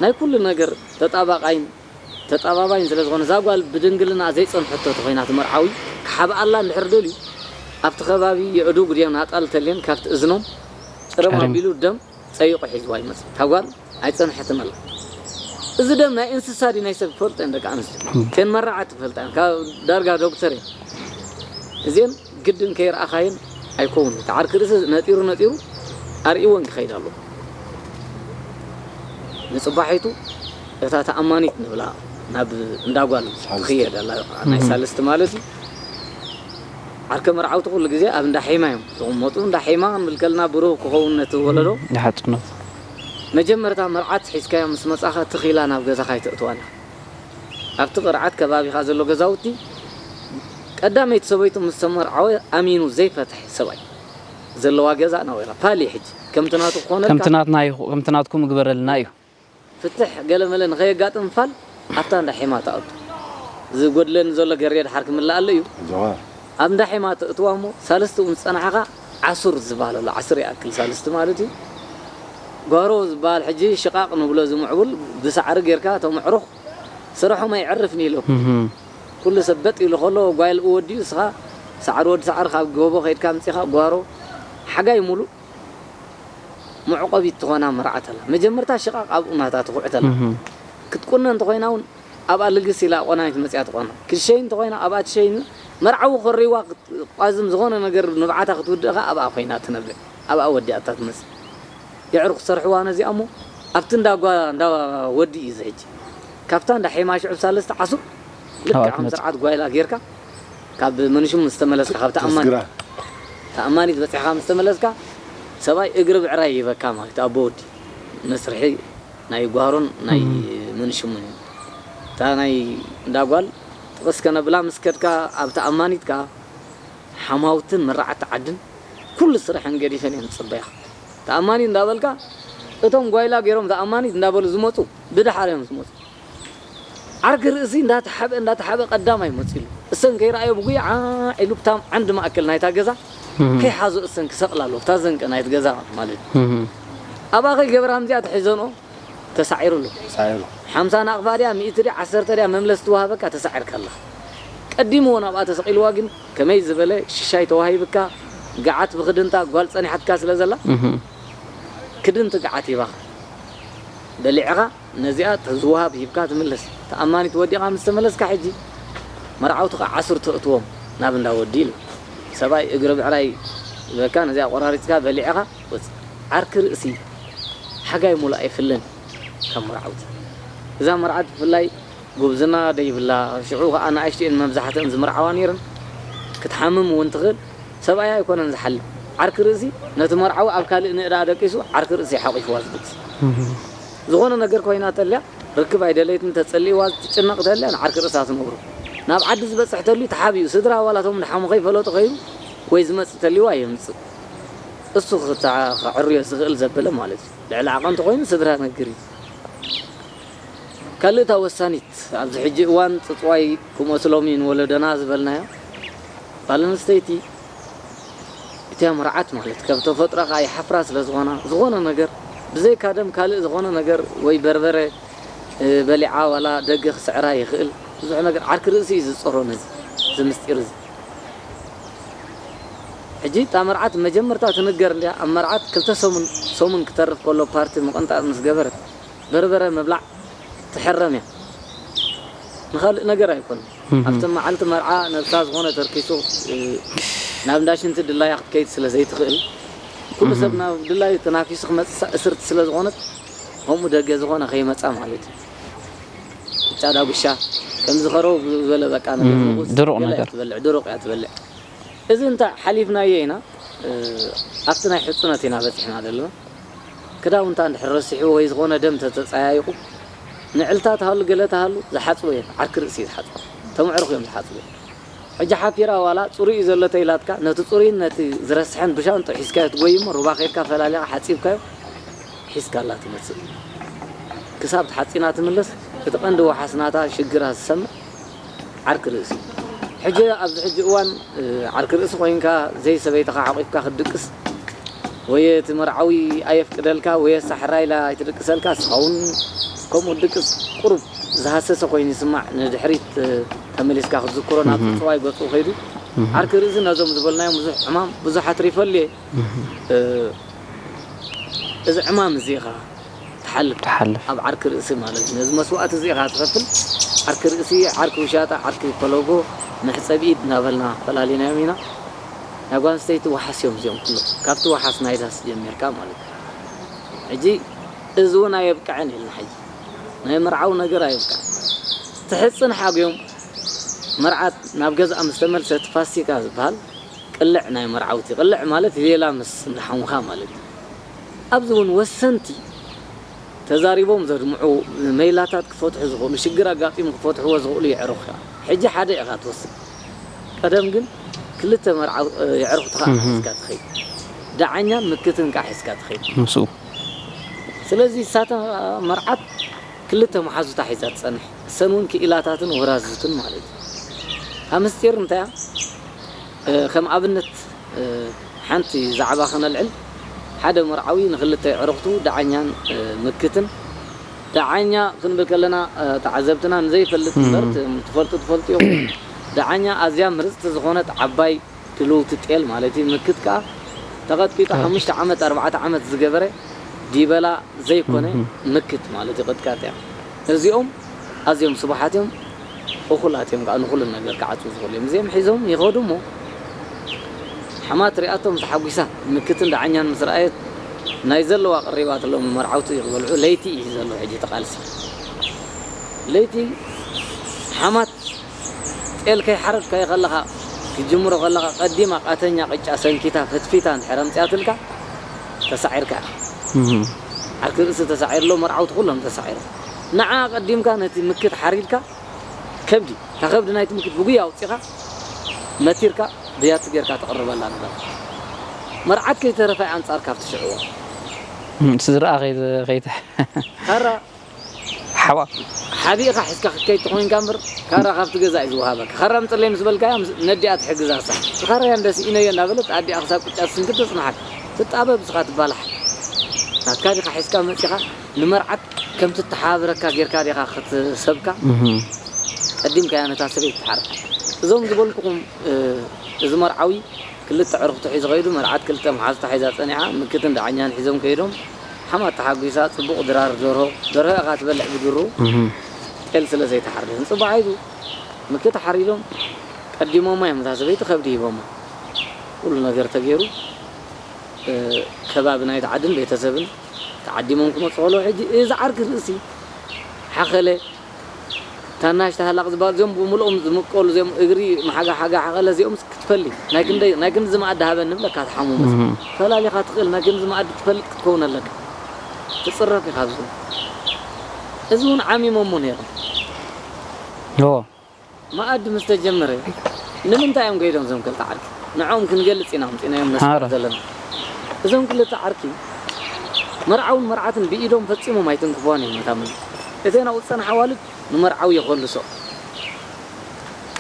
ናይ ኩሉ ነገር ተጣባቓይን ተጣባባይን ስለ ዝኾነ፣ እዛ ጓል ብድንግልና ዘይጸንሐቶ ተኾይና፣ እቲ መርዓዊ ክሓብኣላ እንድሕር ደልዩ፣ ኣብቲ ከባቢ የእዱግ ድዮም ናጣል ተልየን ካብቲ እዝኖም ጭርም ጭርም። ኣቢሉ ደም ጸይቑ ሒዝዋ ይመጽእ። እታ ጓል ኣይጸንሐትን ኣላ። እዚ ደም ናይ እንስሳ ድዩ ናይ ሰብ ክፈልጦ እየን ደቂ ኣንስትዮ። እም። እተን መራዓት ትፈልጣ እየን። ካብ ዳርጋ ዶክተር እየን። እዚአን ግድን ከይረኣኻየን ኣይከውንን። እቲ ዓርኪ ርእሲ ነጢሩ ነጢሩ ኣርእይወን ክኸይድ ኣለዎ። ንጽባሒቱ እታ ተኣማኒት ንብላ ናብ እንዳ ጓል ሳልስቲ። ትኽየድ ኣላ፣ ናይ እም። ሳልስቲ ማለት እዩ። ዓርከ መርዓውቲ ኩሉ ግዜ ኣብ እንዳ ሒማ እዮም ዝቕመጡ። እንዳ ሒማ ክንብል ከለና ብሩህ ክኸውን ነቲ ወለዶ። ይሓጽኖት። መጀመርታ መርዓት ሒዝካዮ ምስ መጻኻ ትኽ ኢላ ናብ ገዛኻ ኣይተእትዋን ኢኻ። ኣብቲ ቅርዓት ከባቢኻ ዘሎ ገዛውቲ ቀዳመይቲ ሰበይቱ ምስ ተመርዓወ ኣሚኑ ዘይፈትሕ ሰብኣይ ዘለዋ ገዛ ናበይኻ ፋሊ ሕጂ። ከምቲ ናቱ ክኾነልካ። ከምቲ ናትና ይኹ-፣ ከምቲ ናትኩም ግበረልና እዩ። ፍትሕ ገለ መለ ንኸየጋጥም ፋል ኣብታ እንዳ ሒማ ትኣቱ። ዝጎድለኒ ዘሎ ገርየ ድሓር ክምልኣሉ እዩ። ዞባ። ኣብ እንዳ ሒማ ተእትዋ እሞ ሳልስቲ እውን ዝጸናሕኻ ዓሱር ዝበሃል ኣሎ። ዓሱር ይኣክል ሳልስቲ ማለት እዩ። ጓሮ ዝበሃል ሕጂ ሽቓቕ ንብሎ እዚ ምዕቡል ብሳዕሪ ጌርካ እቶም ኣዕሩኽ ስርሖም ኣይዕርፍን ኢሎም። እህ። ኩሉ ሰብ በጥ ኢሉ ከሎ ጓይል ወዲኡ እስኻ ሳዕሪ ወዲ ሳዕሪ ካብ ጎቦ ከይድካ ኣምጺኻ ጓሮ ሓጋይ ሙሉእ መዕቆቢት ትኾና መርዓት ኣላ። መጀመርታ ሽቓቕ ኣብኡ ናታ ትኹዕት ኣላ። እህ። ክትቁነ እንተኾይና እውን ኣብኣ ልግስ ኢላ ቆናኒት መጽያ ትቆና። ክትሸይን እንተኾይና ኣብኣ ትሸይን። መርዓዊ ኮሪዋ ክት-፣ ቋዝም ዝኾነ ነገር ንብዓታ ክትውድእ ከኣ ኣብኣ ኮይና ትነብዕ። ኣብኣ ወዲኣታ ትመጽእ። የዕሩኽ ክሰርሕዋ ነዚኣ እሞ ኣብቲ እንዳ ጓ-፣ እንዳ ወዲ እዩ እዚ ሕጂ። ካብታ እንዳ ሒማ ሽዑ ሳለስተ ዓሱብ ልክዕ ኣብኣ ከም ትመጽእ። ስርዓት ጓይላ ጌርካ ካብ መንሹም ምስ ተመለስካ ካብ ተኣማኒ ተስግራ። ተኣማኒት በጺሕካ ምስ ተመለስካ ሰብኣይ እግሪ ብዕራይ ይበካ ማለት ኣቦ ወዲ መስርሒ ናይ ጓሮን ናይ እም። መንሽሙን እዩ። እታ ናይ እንዳ ጓል ጥቕስ ከነብላ ምስ ከድካ ኣብ ተኣማኒት ከኣ ሓማውትን መራዕቲ ዓድን ኩሉ ስርሐን ገዲፈን እየን ዝጽበያ። ተኣማኒት እንዳበልካ እቶም ጓይላ ገይሮም ተኣማኒት እንዳበሉ ዝመጹ ብድሓር እዮም ዝመጹ። ዓርኪ ርእሲ እንዳተሓበ እንዳተሓበ ቀዳማይ መጺሉ እሰን ከይረኣዮ ብጉያ ዓዕ ኢሉ ብታ ዓንዲ ማእከል ናይታ ገዛ እም። ከይሓዞ እሰን ክሰቕላ ኣለዎ። ብታ ዘንቂ ናይቲ ገዛ ማለት እዩ። እም። ኣብኣ ከይገበራ ከምዚኣ ተሒዘንኦ ተሳዒሩ ኣሎ። ሳዒሩ። ሓምሳ ናቕፋ ድያ፣ ሚእቲ ድያ፣ ዓሰርተ ድያ መምለስ ትወሃበካ ተሳዒርካ ኣለኻ። ቀዲምዎ ናብኣ ተሰቒልዋ ግን ከመይ ዝበለ ሽሻይ ተዋሂብካ፣ ገዓት ብኽድንታ ጓል ጸኒሓትካ ስለ ዘላ፣ እህ። ክድንቲ ገዓት ሂባኻ። በሊዕኻ ነዚኣ ተዝወሃብ ሂብካ ትምለስ። ተኣማኒት ወዲኻ ምስ ተመለስካ ሕጂ መርዓውቲ ኸዓ ዓሱር ተእትዎም ናብ እንዳ ወዲ ኢሉ። ሰብኣይ እግሪ ብዕራይ ይበካ፣ ነዚኣ ቆራሪጽካ በሊዕኻ ወጽእ። ዓርኪ ርእሲ ሓጋይ ሙሉእ ኣይፍለን ካብ መርዓውቲ። እዛ መርዓት ብፍላይ ጉብዝና ደይብላ፣ ሽዑ ኸዓ ንኣሽቱ እየን መብዛሕትአን ዝምርዓዋ ነይረን። ክትሓምም እውን ትኽእል። ሰብኣያ ኣይኮነን ዝሓልም። ዓርኪ ርእሲ ነቲ መርዓዊ ኣብ ካልእ ንእዳ ደቂሱ ዓርኪ ርእሲ ሓቂፍዋ ዝድቅስ። እህ። ዝኾነ ነገር ኮይና ተልያ ርክብ ኣይደለይትን ተጸሊእዋ ትጭነቕ ተልያ ንዓርኪ ርእሳ ትነግሮ። ናብ ዓዲ ዝበጽሕ ተልዩ ተሓቢኡ ስድራ ዋላ እቶም ድሓሙ ከይፈለጡ ከይዱ ወይ ዝመጽእ ተልይዋ የምጽእ። እሱ ክታ-፣ ከዕርዮ ዝኽእል ዘበለ ማለት እዩ። ልዕሊ ዓቐን እንተኾይኑ ስድራ ነግር እዩ። ካልእታ ወሳኒት ኣብዚ ሕጂ እዋን ጽጽዋይ ክመ-፣ ስሎሚ ንወለዶና ዝበልናዮ ጓል ኣንስተይቲ እቲያ መርዓት ማለት ካብ ተፈጥሮኻ ይሓፍራ ስለ ዝኾና ዝኾነ ነገር ብዘይካ ደም ካልእ ዝኾነ ነገር ወይ በርበረ፣ እ፣ በሊዓ ዋላ ደገ ክስዕራ ይኽእል። ብዙሕ ነገር ዓርኪ ርእሲ እዩ ዝጸሮ ነዚ፣ እዚ ምስጢር እዚ። ሕጂ እታ መርዓት መጀመርታ ትንገር እንድያ፣ ኣብ መርዓት ክልተ ሰሙን፣ ሰሙን ክተርፍ ከሎ ፓርቲ ምቕንጣጥ ምስ ገበረት በርበረ ምብላዕ ትሕረም እያ። ንኻልእ ነገር ኣይኮነን። እህ። ኣብቲ መዓልቲ መርዓ ነብሳ ዝኾነ ተርኪሱ፣ እ፣ ናብ እንዳ ሽንቲ ድላያ ክትከይድ ስለ ዘይትኽእል፣ ኩሉ ሰብ እህ። ናብ ድላዩ ተናፊሱ ክመጽእ እስርቲ ስለ ዝኾነት፣ ከምኡ ደገ ዝኾነ ከይመጻ ማለት እዩ። ቅጫ ዳጉሻ፣ ከምዚ ኸረው ዝበለ በቃ ነገር እም፣ ንጉስ ድሩቕ ገለ እያ ነገር። ትበልዕ፣ ድሩቕ እያ ትበልዕ። እዚ እንታይ ሓሊፍናዮ ኢና፣ እ፣ ኣብቲ ናይ ሕጹነት ኢና በጺሕና ዘለና። ክዳውንታ እንድሕር ረሲሑ ወይ ዝኾነ ደም ተተጸያይቑ፣ ንዕልታ ትሃሉ ገለ ትሃሉ ዝሓጽቡ እዮም። ዓርኪ ርእሲ እዩ ዝሓጽቡ። እቶም ኣዕሩኽ እዮም ዝሓጽቡ እዮም። ሕጂ ሓፊራ ዋላ ጽሩይ እዩ ዘሎ ተይላትካ፣ ነቲ ጽሩይን ነቲ ዝረስሐን ብሻንጥኡ ሒዝካዮ ትጎይ እሞ፣ ሩባ ከይድካ ፈላሊኻ ሓጺብካዮ፣ ሒዝካላ ትመጽእ። ክሳብ ተሓጺና ትምለስ፣ እቲ ቀንዲ ወሓስ ናታ ሽግራ ዝሰምዕ ዓርኪ ርእሲ። ሕጂ ኣብዚ ሕጂ እዋን፣ እ፣ ዓርኪ ርእሲ ኮይንካ፣ ዘይሰበይትኻ ሓቂፍካ ክትድቅስ፣ ወይ እቲ መርዓዊ ኣየፍቅደልካ፣ ወይ ኣሳሕራ ኢላ ኣይትድቅሰልካ፣ ንስኻ እውን ከምኡ ትድቅስ፣ ቁሩብ ዝሃሰሰ ኮይኑ ይስማዕ። ንድሕሪት፣ እ፣ ተመሊስካ ክትዝክሮ፣ ናብ እህ። ጽጽዋይ ገጹ ከይዱ፣ እህ። ዓርኪ ርእሲ ነዞም ዝበልናዮም ብዙሕ ዕማም፣ ብዙሓት ሪፈሉ እየ። እህ። እ፣ እዚ ዕማም እዚ ኢኻ ትሓልፍ። ትሓልፍ። ኣብ ዓርኪ ርእሲ ማለት እዩ። ነዚ መስዋእቲ እዚ ኢኻ ትኸፍል። ዓርኪ ርእሲ፣ ዓርኪ ውሻጣ፣ ዓርኪ ፈለጎ፣ መሕጸቢ ኢድ እናበልና ፈላሊናዮም ኢና። ናይ ጓል ኣንስተይቲ ወሓስ እዮም እዚኦም ኩሎም። ካብቲ ወሓስ ናይ ዳስ ጀሚርካ ማለት እዩ። ሕጂ እዚ እውን ኣየብቅዐን ኢልና ሕጂ። ናይ መርዓዊ ነገር ኣየብቅዐን። ትሕጽን ሓግዮም መርዓት ናብ ገዝኣ ምስ ተመልሰት ፋሲካ ዝበሃል ቅልዕ ናይ መርዓውቲ። ቅልዕ ማለት ሌላ ምስ እንዳሓሙኻ ማለት እዩ። ኣብዚ እውን ወሰንቲ ተዛሪቦም ዘድምዑ፣ ሜላታት ክፈትሑ ዝኽእሉ፣ ሽግር ኣጋጢሙ ክፈትሕዎ ዝኽእሉ የዕሩኽ እዮም። ሕጂ ሓደ ኢኻ ትወስድ። ቀደም ግን ክልተ መርዓው-፣ የዕሩኽትኻ እህ። ሒዝካ ትኸይድ። ደዓኛን ምክትን ከኣ ሒዝካ ትኸይድ። ምስኡ። ስለዚ እሳተ መርዓት ክልተ መሓዙታ ሒዛ ትጸንሕ። እሰን እውን ክኢላታትን ወራዝትን ማለት እዩ። እታ ምስጢር እንታይ እያ? እ፣ ከም ኣብነት፣ እ፣ ሓንቲ ዛዕባ ከነልዕል፣ ሓደ መርዓዊ ንክልተ ኣዕሩኽቱ ደዓኛን፣ እ፣ ምክትን፣ ደዓኛ ክንብል ከለና፣ እ፣ ተዓዘብትና ንዘይፈልጥ እምበር፣ እም። ትም-፣ ትፈልጡ ትፈልጡ ኢኹም። ደዓኛ ኣዝያ ምርጽቲ ዝኾነት ዓባይ ድልውቲ ጤል ማለት እዩ። ምክት ከኣ ተቐጥቂጡ ሓሙሽተ ዓመት፣ ኣርባዕተ ዓመት ዝገበረ ዲበላ ዘይኮነ እም። ምክት ማለት እዩ። ቅጥቃጥ እያ። እዚኦም ኣዝዮም ስቡሓት እዮም። እኹላት እዮም ከኣ ንኹሉ ነገር ክዓጽዉ ዝኽእሉ እዮም። እዚኦም ሒዞም ይኸዱ እሞ ሓማት ሪኣቶም ተሓጒሳ ምክትን ደዓኛን ምስ ረኣየት ናይ ዘለዋ ቀሪባትሎም መርዓውቲ ክበልዑ ለይቲ እዩ ዘሎ ሕጂ እቲ ቃልሲ። ለይቲ ሓማት ጤል ከይሓረድካዮ ከለኻ፣ ክትጅምሮ ከለኻ፣ ቀዲማ ቃተኛ ቅጫ ሰንኪታ፣ ፈትፊታ እንድሕር ኣምጺኣትልካ፣ ተሳዒርካ ኢኻ። እህ። ዓርኪ ርእሲ ተሳዒሩ ኣሎ፣ መርዓውቲ ኩሎም ተሳዒሮም። ንዓ ቀዲምካ ነቲ ምክት ሓሪድካ፣ ከብዲ፣ እታ ከብዲ ናይቲ ምክት ብጉያ ኣውጺኻ፣ መቲርካ፣ ብያቲ ጌርካ ተቕርበላ ነበር። መርዓት ከይተረፈ ኣንጻርካ ኣብቲ ሽዕዎ። እም፣ ስድራኣ ከይተ-፣ ከይተ-፣ ካራ ሓዋ። ሓቢእኻ ሒዝካ ክትከይድ ተኾይንካ እምበር፣ ካራ ካብቲ ገዛ እዩ ዝወሃበካ። ካራ ምጽለይ ምስ በልካያ፣ ምስ ነዲኣ ትሕግዛ እሳ። እቲ ካራ እያ እንደ ስኢነዮ እንዳበለት፣ ኣዲኣ ክሳብ ቅጫ ትስንክት ትጽንሓካ። ትጣበብ እስኻ ትባላሕ። ናትካ ዲኻ ሒዝካ መጺኻ፣ ንመርዓት ከምቲ እተሓባብረካ ጌርካ ዲኻ ክትሰብካ? እህ። ቀዲምካያ ነታ ሰበይቲ ትሓርድ። እዞም ዝበልኩኹም፣ እ፣ እዚ መርዓዊ ክልተ ኣዕሩኽቱ ሒዙ ከይዱ፣ መርዓት ክልተ መሓዙታ ሒዛ ጸኒሓ፣ ምክትን ደዓኛን ሒዞም ከይዶም፣ ሓማት ተሓጒሳ፣ ጽቡቕ ድራር ደርሆ፣ ደርሆ ኢኻ ትበልዕ ብድሩ፣ እህ። ጤል ስለ ዘይተሓርደ። ንጽባሕ ሒዙ፣ ምክት ሓሪዶም፣ ቀዲሞማ እዮም፣ እታ ሰበይቲ ከብዲ ሂቦማ። ኩሉ ነገር ተገይሩ፣ እ፣ ከባቢ ናይቲ ዓድን ቤተሰብን ተዓዲሞም ክመጹ ከለዉ፣ ሕጂ እዚ ዓርኪ ርእሲ ሓኸለ፣ ታናሽ ተሃላቕ ዝበሃል እዚኦም ብምልኦም ዝምቀሉ እዚኦም እግሪ መሓጋ ሓጋ ሓኸለ እዚኦም ክትፈሊ ናይ ክንደይ፣ ናይ ክንድዚ መኣዲ ሃበኒ ብለካ ትሓሙ መስ-፣ እህ። ፈላሊኻ ትኽእል ናይ ክንድዚ መኣዲ ትፈልጥ ክትከውን ኣለካ። ትጽረፍ ኢኻ ኣብዚ። እዚ እውን ዓሚሞሞ ነይሮም። ኦ። መኣዲ ምስ ተጀመረ ንምንታይ እዮም ከይዶም እዞም ክልተ ዓርኪ? ንዕኦም ክንገልጽ ኢና ኣምጺእናዮም መስመር ሓራ። ዘለና። እዞም ክልተ ዓርኪ መርዓውን መርዓትን ብኢዶም ፈጺሞም ኣይትንክፍዋን እዮም ነታ መን-፣ እተን ኣብኡ ዝጸንሓ ኣዋልድ ንመርዓዊ የኾልሶ።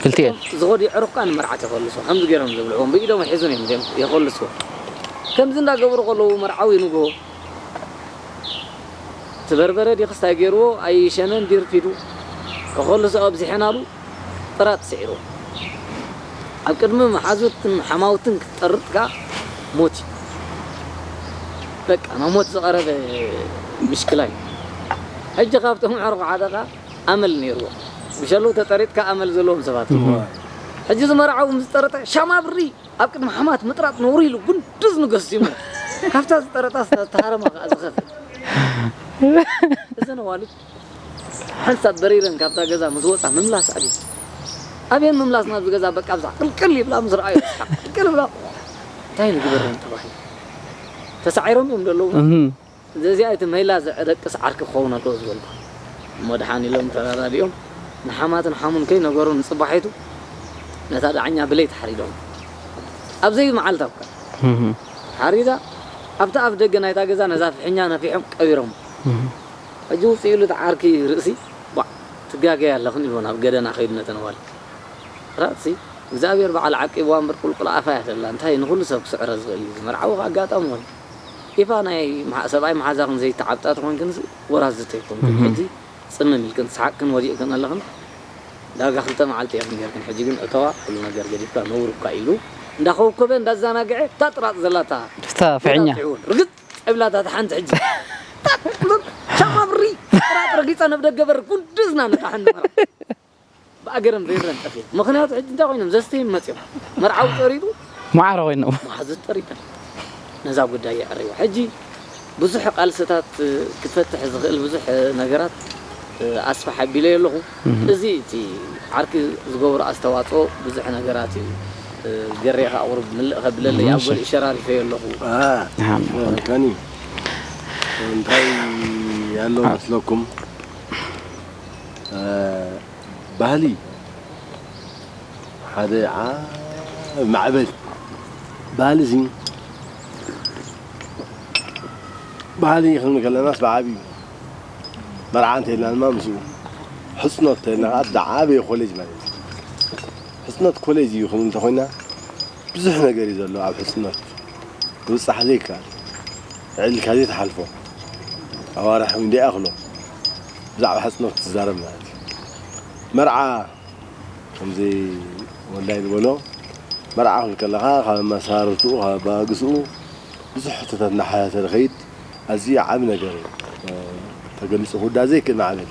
ክልቲኤን። እቶም ዝኸዱ የዕሩኽ ከኣ ንመርዓት የኾልሶ። ከምዚ ገይሮም ዝብልዕዎም ብኢዶም ሒዙን እዮም እዚኦም የኾልስዎ። ከምዚ እንዳገበሩ ከለዉ መርዓዊ ንግሆ እቲ በርበረ ድዩ ክስታይ ገይርዎ ኣይሸነን ድዩ ርፊዱ ከኾልሶ ኣብዚሐናሉ ጥራጥ ስዒርዎ። ኣብ ቅድሚ መሓዙትን ሓማውትን ክትጠርጥ ከኣ ሞት እዩ። በቃ ናብ ሞት ዝቐረበ ምሽክላ እዩ። ሕጂ ካብቶም ኣዕሩኽ ሓደ ከኣ ኣመል ነይርዎ። ብሸሎ ተጠሪጥካ ኣመል ዘለዎም ሰባት። እህ። ሕጂ ዝመርዓዊ ምስ ጠረጠ ሻማ ብሪ ኣብ ቅድሚ ሓማት ምጥራጥ ነውሪ ኢሉ ጉንድዝ ንገሲሙ። ካብታ ዝጠረጣ ዝተሃረማ ከኣ ዝኸፍእ። እዘን ኣዋልድ ሓንሳብ በሪረን ካብታ ገዛ ምስ ወጻ ምምላስ ኣብየን። ኣብየን ምምላስ ናብዚ ገዛ በቃ ኣብዛ ቅልቅል ይብላ ምስ ረኣዩ ይስሓቕ። ቅልቅል ይብላ። እንታይ ንግበረን ተባሂሉ። ተሳዒሮም እዮም ዘለዉ። እህ። እዚ እዚኣ እቲ መይላ ዘዕደቅስ ዓርኪ ክኸውን ኣለዎ ዝበልኩ። እሞ ደሓን ኢሎም ተረዳዲኦም ንሓማትን ሓሙን ከይነገሩ ንጽባሒቱ ነታ ደዓኛ ብለይቲ ሓሪዶም። ኣብ ዘይመዓልታ እኳ እህ። ሓሪዳ ኣብቲ ኣፍ ደገ ናይታ ገዛ ነዛ ፍሕኛ ነፊሖም ቀቢሮም። እህ። ሕጂ ውጽእ ኢሉ እቲ ዓርኪ ርእሲ፣ "ዋዕ፣ ትጋገያ ኣለኽን?" ኢልዎ ናብ ገደና ከይዱ ነተን ኣዋልድ። ራእሲ እግዚኣብሔር በዓል ዓቂብዋ እምበር ቁልቁል ኣፋ እያ ዘላ። እንታይ ንኹሉ ሰብ ክስዕሮ ዝኽእል እዩ። ዝመርዓዊ ከኣ ኣጋጣሚ ኮይኑ። ኢፋ ናይ መሓ-፣ ሰብኣይ መሓዛኽን ዘይተዓብጣ ተኾንክንስ ወራዝቲ ኣይኮንክን። እህ። ሕጂ ጽምም ኢልክን ሰሓቕክን ወዲቕክን ኣለኽን። ዳርጋ ክልተ መዓልቲ ኢኽን ጌርክን። ሕጂ ግን እተዋ፣ ኩሉ ነገር ገዲፍካ ነውሪ እኳ ኢሉ እንዳኸውከበ እንዳዘናግዐ እታ ጥራጥ ዘላታ እታ ፍሕኛ። ርግጽ ኣብላታ እታ ሓንቲ ሕጂ። ሻማ ብሪ ጥራጥ ረጊጻ ናብ ደገ በር ጉንድዝና ነታ ሓንቲ መራ። ብኣገረን በይረን ጠፊኤን። ምኽንያቱ ሕጂ እንታይ ኮይኖም? ዘስተዩ መጺኦም። መርዓዊ ጠሪጡ ማዕረ ኮይኖም። መሓዙት ጠሪጠን። ነዛ ጉዳይ የዕርያ። ሕጂ ብዙሕ ቃልስታት፣ እ፣ ክፈትሕ ዝኽእል ብዙሕ፣ እ፣ ነገራት፣ እ፣ ኣስፍሕ ኣቢለ ኣለኹ። እህ። እዚ እቲ ዓርኪ ዝገብሮ ኣስተዋጽኦ ብዙሕ ነገራት እዩ። እ፣ ገሬ ከኣ ቁሩብ ምልእ ከብለለይ ኣብ ኣምስል። ገሊኡ ሸራሪፈዮ ኣለኹ። አ፣ ኣሃ። እ፣ ከኒ እንታይ ኣሎ ኣሃ። መስለኩም? እ፣ ባህሊ ሓደ ዓቢ ማዕበል ባህሊ እዚ ባህሊ ክንብል ከለናስ ብዓብዩ መርዓ እንተኢልና ድማ ምስኡ ሕፅኖት እንተኢልና ከዓ ዝዓበየ ኮሌጅ ማለት እዩ። ሕፅኖት ኮሌጅ እዩ ክንብል እንተኮይና ብዙሕ ነገር እዩ ዘሎ ኣብ ሕፅኖት ክብፃሕ ዘይከኣል ዕልልካ ዘይትሓልፎ ኣዋርሕ እንዲ ይኣኽሎ ብዛዕባ ሕፅኖት ትዛረብ ማለት እዩ። መርዓ ከምዚ ወልዳይ ዝበሎ መርዓ ክብል ከለኻ ካብ ኣመሳርትኡ ካብ ኣባግስኡ ብዙሕ ሕቶታት እናሓተተ ዝኸይድ ኣዝዩ ዓቢ ነገር እዩ። ተገሊጹ ክውዳእ ዘይክእል ማዕበል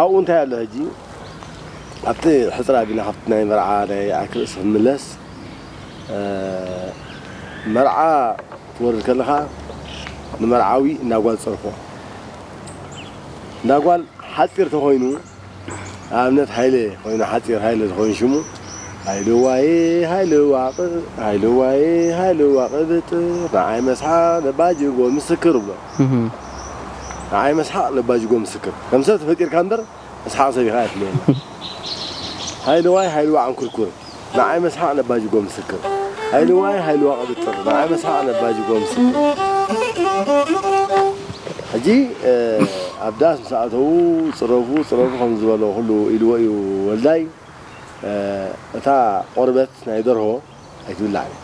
ኣብኡ እንታይ ኣሎ ሕጂ ኣብቲ ሕጽር ኣቢልና ካብቲ ናይ መርዓ ናይ ዓርኪ ርእሲ ክንምለስ መርዓ ክትወርድ ከለኻ ንመርዓዊ እንዳ ጓል ጸርፎ እንዳ ጓል ሓጺር ተኾይኑ ኣብነት ሃይለ ኮይኑ ሓፂር ሃይለ ዝኸውን ሽሙ ሃይልዋይ ሃይልዋ ሃይልዋይ ሃይልዋ ቅብጥር ንዓይ መስሓ ነባጅጎ ምስክር ብሎ ንዓይ መስሓቅ ነባጅጎ ምስክር ከም ሰብ ተፈጢርካ እምበር መስሓቅ ሰብ ኢኻ ኣይትለየና ሃይልዋይ ሃይልዋ ዕንኩርኩር ንዓይ መስሓቅ ነባጅጎ ምስክር ሃይልዋይ ሃይልዋ ቅብጥር ንዓይ መስሓቅ ነባጅጎ ምስክር ሕጂ ኣብ ዳስ ምስ ኣተዉ ፅረፉ ፅረፉ ከም ዝበሎ ኩሉ ኢልዎ እዩ ወልዳይ እታ ቆርበት ናይ ደርሆ ኣይትብላዕን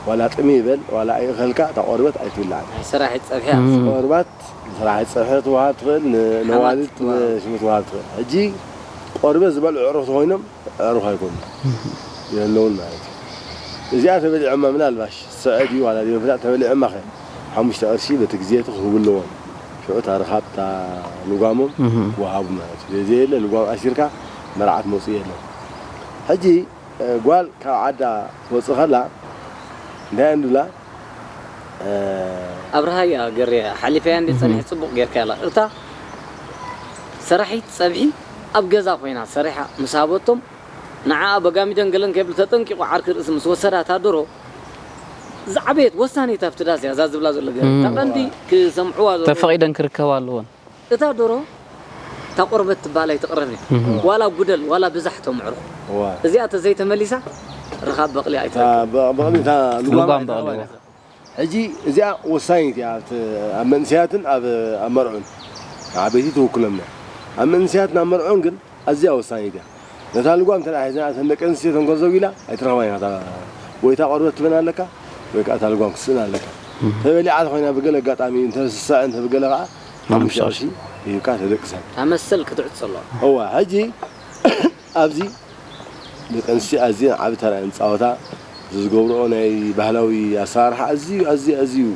ዋላ ጥሚ ይበል ዋላ ኣይእኸልካ እታ ቆርበት ኣይትብላዕን ናይ ሰራሒት ፀብሒ እያ። እም። ቆርባት ስራሕ ፀብሒ ትወሃብ ትኽእል ንነዋልድ ትወሃብ። ንሽሙ ትወሃብ ትኽእል ሕጂ ቆርበት ዝበልዑ ዕሩኽ ተኮይኖም ዕሩኽ ኣይኮኑ የለውን ማለት እዩ እዚኣ ተበሊዖማ ምናልባሽ ስዕድ እዩ ዋላ ድዮ ፍላጥ ተበሊዖማ ከ ሓሙሽተ ቅርሺ በቲ ግዜ እቲ ክህቡ ኣለዎም ሽዑ እታ ርኻብ እታ ልጓሞም እህ። ክወሃቡ ማለት እዩ ዘየለ ልጓም ኣሲርካ መርዓት መውፅኢ የለን ሕጂ እ፣ ጓል ካብ ዓዳ ትወፅእ ከላ እንታይ እንድላ እ፣ ኣብርሃያ ገርያ ሓሊፈያ እንዲ ጸኒሐ ጽቡቕ ጌርካ ያላ እታ ሰራሒት ጸብሒ ኣብ ገዛ ኮይና ሰሪሓ ምስ ሃበቶም ንዓኣ በጋሚዶን ገለን ከይብል ተጠንቂቑ ዓርኪ ርእሲ ምስ ወሰዳ እታ ደሮ ዝዓበየት ወሳኒት ኣብቲ ዳስ እያ እዛ ዝብላ ዘሎ ገር እታ ቀንዲ ክሰምዕዋ ዘሎ ተፈቒደን ክርከባ ኣለወን እታ ዶሮ እታ ቆርበት ትበሃል ኣይትቕረብን እያ። ዋላ ጉደል ዋላ ብዛሕ እቶም ኣዕሩኽ። እዋ። እዚኣ ተዘይተመሊሳ ርኻብ በቕሊ ኣይትረክብን። በቕሊ እታ ልጓም ልጓም በቕሊ። ኣይትረክባን እያ። ሕጂ እዚኣ ወሳኒት እያ ኣብቲ ኣብ መንእሰያትን ኣብ ኣብ መርዑን ንዓበይቲ ትውክሎም እያ። ኣብ መንእሰያትን ኣብ መርዑን ግን ኣዝያ ወሳኒት እያ። ነታ ልጓም እንተ ሒዝና እተን ደቂ ኣንስትዮ ተንኮል ዘው ኢላ ኣይትረኽባን ኢኻ። ወይ እታ ቆርበት ትበን ኣለካ ወይ ከዓ እታ ልጓም ክትስእን ኣለካ። ተበሊዓ ተኮይና ብገለ ኣጋጣሚ እንተ ስሰዐ እንተ ብገለ ከዓ ሓሙሽተ ቅርሺ ይህብካ ተደቅሰን። እታ መሰል ክትዕጾ ኣለዋ። እዋ ሕጂ ኣብዚ ደቂ ኣንስትዮ ኣዝየን ዓቢ ተራ እየን ዝፃወታ። እዚ ዝገብርኦ ናይ ባህላዊ ኣሰራርሓ ኣዝዩ ኣዝዩ ኣዝዩ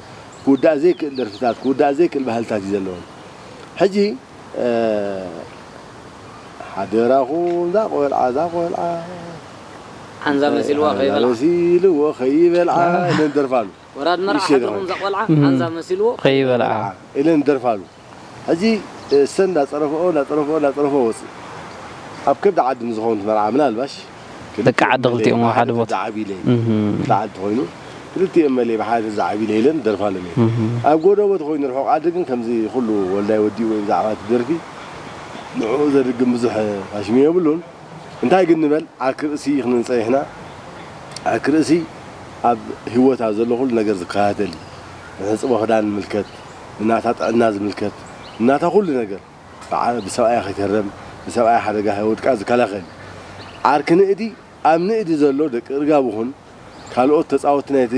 ክውዳእ ዘይክእል ደርፍታት ክውዳእ ዘይክእል ባህልታት እዩ ዘለወን። ሕጂ ሓደራኹም እዛ ቆልዓ እዛ ቆልዓ ሓንዛ መሲልዋ ከይበልዓ መሲልዎ ከይበልዓ ኢለን ደርፋሉ ወራድ መርዓ ሓደርኩም እዛ ቆልዓ ሓንዛ መሲልዎ ከይበልዓ ኢለን ደርፋሉ ሕጂ እሰን እንዳፀረፈኦ እንዳፀረፈኦ እንዳፀረፈኦ ወፅእ ኣብ ከብዲ ዓዲ ንዝኸውን መርዓ ምናልባሽ ደቂ ዓዲ ክልቲኦም ኣብ ሓደ ቦታ ዝዓብይለ ክልተ ዓዲ ኮይኑ ክልቲኦም መለ ብሓደ ዝዓብይለ ኢለን ደርፋሎም እየ ኣብ ጎደቦ ተኮይኑ ርሑቕ ዓዲ ግን ከምዚ ኩሉ ወልዳይ ወዲኡ ወይ ብዛዕባ እቲ ደርፊ ንዕኡ ዘድግም ብዙሕ ፋሽሚ የብሉን እንታይ ግን ንበል ዓርኪ ርእሲ ክንብል ፀኒሕና ዓርኪ ርእሲ ኣብ ህይወት ኣብ ዘሎ ኩሉ ነገር ዝከታተል እዩ ንሕፅቦ ክዳን ንምልከት ንናታ ጥዕና ዝምልከት ንናታ ኩሉ ነገር ብሰብኣያ ከይትህረም፣ ብሰብኣያ ሓደጋ ከይወድቃ ዝከላኸል። ዓርኪ ንእዲ ኣብ ንእዲ ዘሎ ደቂ እርጋብ ኹን ካልኦት ተፃወትቲ ናይቲ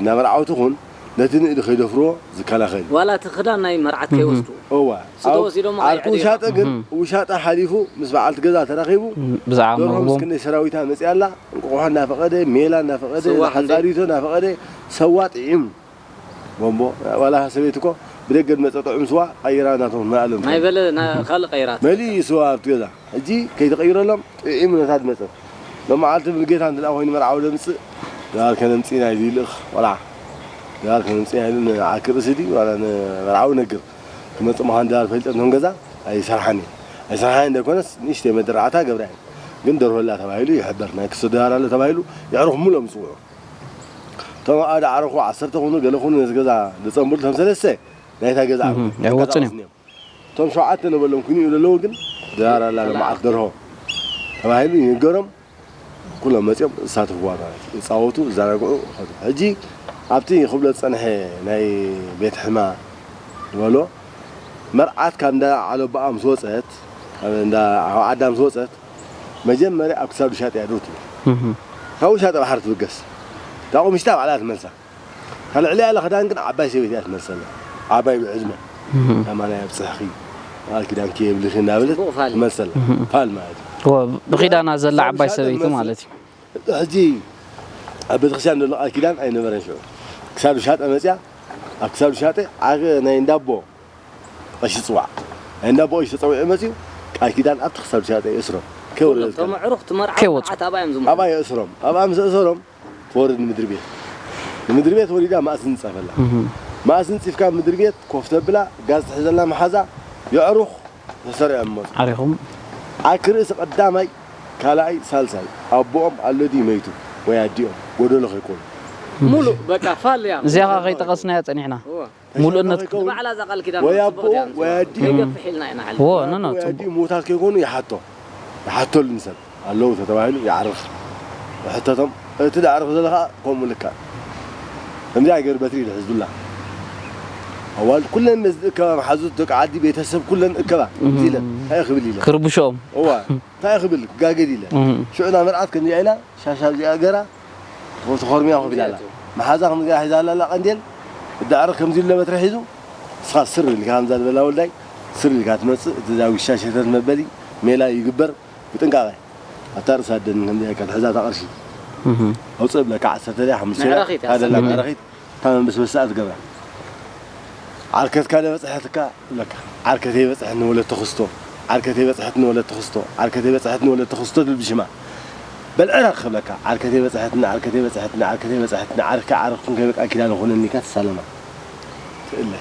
ናመርዓውቲ ኹን ነቲ ንእዲ ከይደፍርዎ ዝከላኸል እዩ። ዋላ እቲ ክዳን ናይ መርዓት ከይወስዱ። እዋ። ስቶ ወሲዶሞ ዓርኪ ውሻጠ ግን ውሻጠ ሓሊፉ ምስ በዓልቲ ገዛ ተራኺቡ ብዛዕባ ደርሆ መግቦም ምስ ክንደይ ሰራዊታ መፅያ ኣላ እንቁቑሖ እናፈቐደ ሜላ እናፈቐደ ስዋ ክንደይ? ሓፃሪቶ እናፈቐደ ሰዋ ጥዒሙ ቦምቦ ዋላ ሰበይቲ እኮ ብደገ ዝመፀ ጥዑም ስዋ ቀይራ እናቶም ንኣለም ናይ በለ ና- ካልእ ቀይራት መሊኡ ስዋ ኣብቲ ገዛ ሕጂ ከይተቀይረሎም ጥዒሙ ነታ ዝመፀት ሎመዓልቲ ምልጌታ እንተ ኮይኑ መርዓዊ ደምፅእ ድባር ከነምፅእ ናይ ዝይልእኽ ቆልዓ ድባር ከነምፅእ ናይ ኢሉ ንዓርኪ ርእሲ ድዩ ዋላ ንመርዓዊ ነግር ክመፅእ ምዃን ድባር ፈሊጠ ነቶም ገዛ ኣይሰርሓን እየ ኣይሰርሓን ዘይኮነስ ንእሽተይ መደረዓታ ገብራ እየ ግን ደርሆላ ተባሂሉ ይሕበር ናይ ክስቶ ድባር ኣሎ ተባሂሉ የዕሩኽ ሙሉኦም ይፅውዑ እቶም ኣደ ዓረኹ ዓሰርተ ኩኑ ገለ ኩኑ ነቲ ገዛ ዝፀንብሉ እቶም ሰለስተ ናይታ ገዛ ኣቑሑ እም፣ ኣይወፅን እዮም። እዮም። እቶም ሸውዓተ ነበሎም ኩንኡ ዘለዉ ግን ድራር ኣላ ልምዓት ደርሆ ተባሂሉ ይንገሮም ኩሎም መፂኦም ዝሳተፍዋ ማለት እዩ። ይፃወቱ፣ ይዘናግዑ፣ ይኸዱ። ሕጂ ኣብቲ ክብሎ ዝጸንሐ ናይ ቤት ሕማ ዝበሎ፣ መርዓት ካብ እንዳ ዓለቦኣ ምስ ወጸት፣ ካብ እንዳ ዓዳ ምስ ወጸት፣ መጀመርያ ኣብ ክሳዱ ሻጥ እያ ደው ትብል። እህ። ካብኡ ሻጥ ባሕሪ ትብገስ። እታ ቁምሽታ ባዕላ ትመልሳ። እታ ልዕሊኣ ያለ ክዳን ግን ዓባይ ሰበይቲ እያ ትመልሰላ። ዓባይ ብዕድመ። እህ። ከማናይ ኣብጽሕኺ፣ ቃል ኪዳንኪ የብልኺ እናበለት ጽቡቕ ፋል። ትመልሰላ። እህ። ፋል ማለት እዩ። እወ፣ ብኺዳና ዘላ ክሳዱ ዓባይ ሻጥ ሰበይቲ ትመልስ። ማለት እዩ። ሕጂ ኣብ ቤተክርስትያን ዘሎ ቃል ኪዳን ኣይነበረን ሽዑ። ክሳዱ ሻጠ መጽያ፣ ኣብ ክሳዱ ሻጠ ዓገ ናይ እንዳቦ ቀሺ ጽዋዕ። ናይ እንዳቦ ቀሺ ተጸዊዑ መጽዩ፣ ቃል ኪዳን ኣብቲ ክሳዱ ሻጠ ይእስሮም። ከይወረደት ኩሎም፣ ቶም ከላ። ኣዕሩኽ፣ እቲ መርዓ ከይወጹ። መርዓት ኣብኣ እዮም ዝሞቱ። ኣብኣ የእስሮም። ኣብኣ ምስ ኣእሰሮም፣ ትወርድ ንምድሪ ቤት። ንምድሪ ቤት ወሪዳ ማእስ ንጸፈላ። እህ። ማእስ ንጺፍካ ምድሪ ቤት ኮፍ ተብላ፣ ጋዝ ትሕዘላ መሓዛ፣ የዕሩኽ ተሰሪዖም መጹ። ዓሪኹም። ዓርኪ ርእሲ ቀዳማይ፣ ካልኣይ፣ ሳልሳይ፣ ኣቦኦም ኣሎ ድዩ መይቱ ወይ ኣዲኦም፣ ጎደሎ ከይኮኑ። ሙሉእ በቃ ፋል እያ። እዚኣ ኸዓ ከይጠቐስናያ ጸኒሕና። እወ። ሙሉእነት ተሸንፈ ከይከውን ንባዕላ እዛ ቃል ኪዳን ወይ ጽቡቕ ኣቦኡ እያ ወይ ዝብላ። ኣዲኡ። ከይገፍሕ ኢልና ኢና ሓሊፍና። እወ፣ ኖ፣ ኖ፣ ወይ ጽቡቕ። ኣዲኡ ምውታት ከይኮኑ ይሓቶ። ይሓተሉ ንሰብ። ኣለዉ ተተባሂሉ ይዓርፍ። ሕተቶም፣ እቲ ዝዓርፍ ዘሎ ኸዓ ከምኡ ልክዕ። ከምዚኣ ገይሩ በትሪ ኢሉ ሒዙላ። ኣዋልድ ኩለን ነዚ ዝእከባ መሓዙት ደቂ ዓዲ ቤተሰብ ኩለን እከባ። እህ። እዚ ኢለን፣ እንታይ ክብል ኢለን? ክርብሾም። እዋ፣ እንታይ ክብል? ክጋገድ ኢለን። እህ። ሽዑ እዛ መርዓት ከምዚኣ ኢላ፣ ሻሻ እዚኣ ገራ፣ ተኾርሚያ ኮፍ ኢላ ኣላ። መሓዛ ከምዚኣ ሒዛ ኣላ፣ ኣላ ቀንዴል፣ እዳዕረ ከምዚ ኢሉ በትሪ ሒዙ፣ ንስኻ ስር ኢልካ ከምዛ ዝበላ ወልዳይ፣ ስር ኢልካ ትመጽእ፣ እቲ ዛዊ ሻሸተት መበሊ፣ ሜላ ይግበር፣ ብጥንቃቐ። ኣታ ርእሳ ደን ከምዚ ኢልካ ትሕዛ እታ ቅርሺ። እህ። ኣውፅእ ብለካ ዓሰርተ ድያ፣ ሓሙሽተ ድያ፣ መዕረኺት እያ፣ ታደላ ኣሰር። መዕረኺት፣ እታ መንበስበስኣ ትገብራ። ዓርከትካ ደበፅሐትካ ብለካ። ዓርከተይ በፅሐትኒ ወለተ ክስቶ፣ ዓርከተይ በፅሐትኒ ወለተ ክስቶ፣ ዓርከተይ በፅሐትኒ ወለተ ክስቶ ትብል ብሽማ። በል ዕረኽ ክብለካ። ዓርከተይ በፅሐትኒ፣ ዓርከተይ በፅሐትኒ፣ ዓርከተይ በፅሐትኒ፣ ዓርከ ዓረኽኩም ከይበቃ ኪዳን ይኹነኒ ኢልካ ትሳለማ። ትእለ።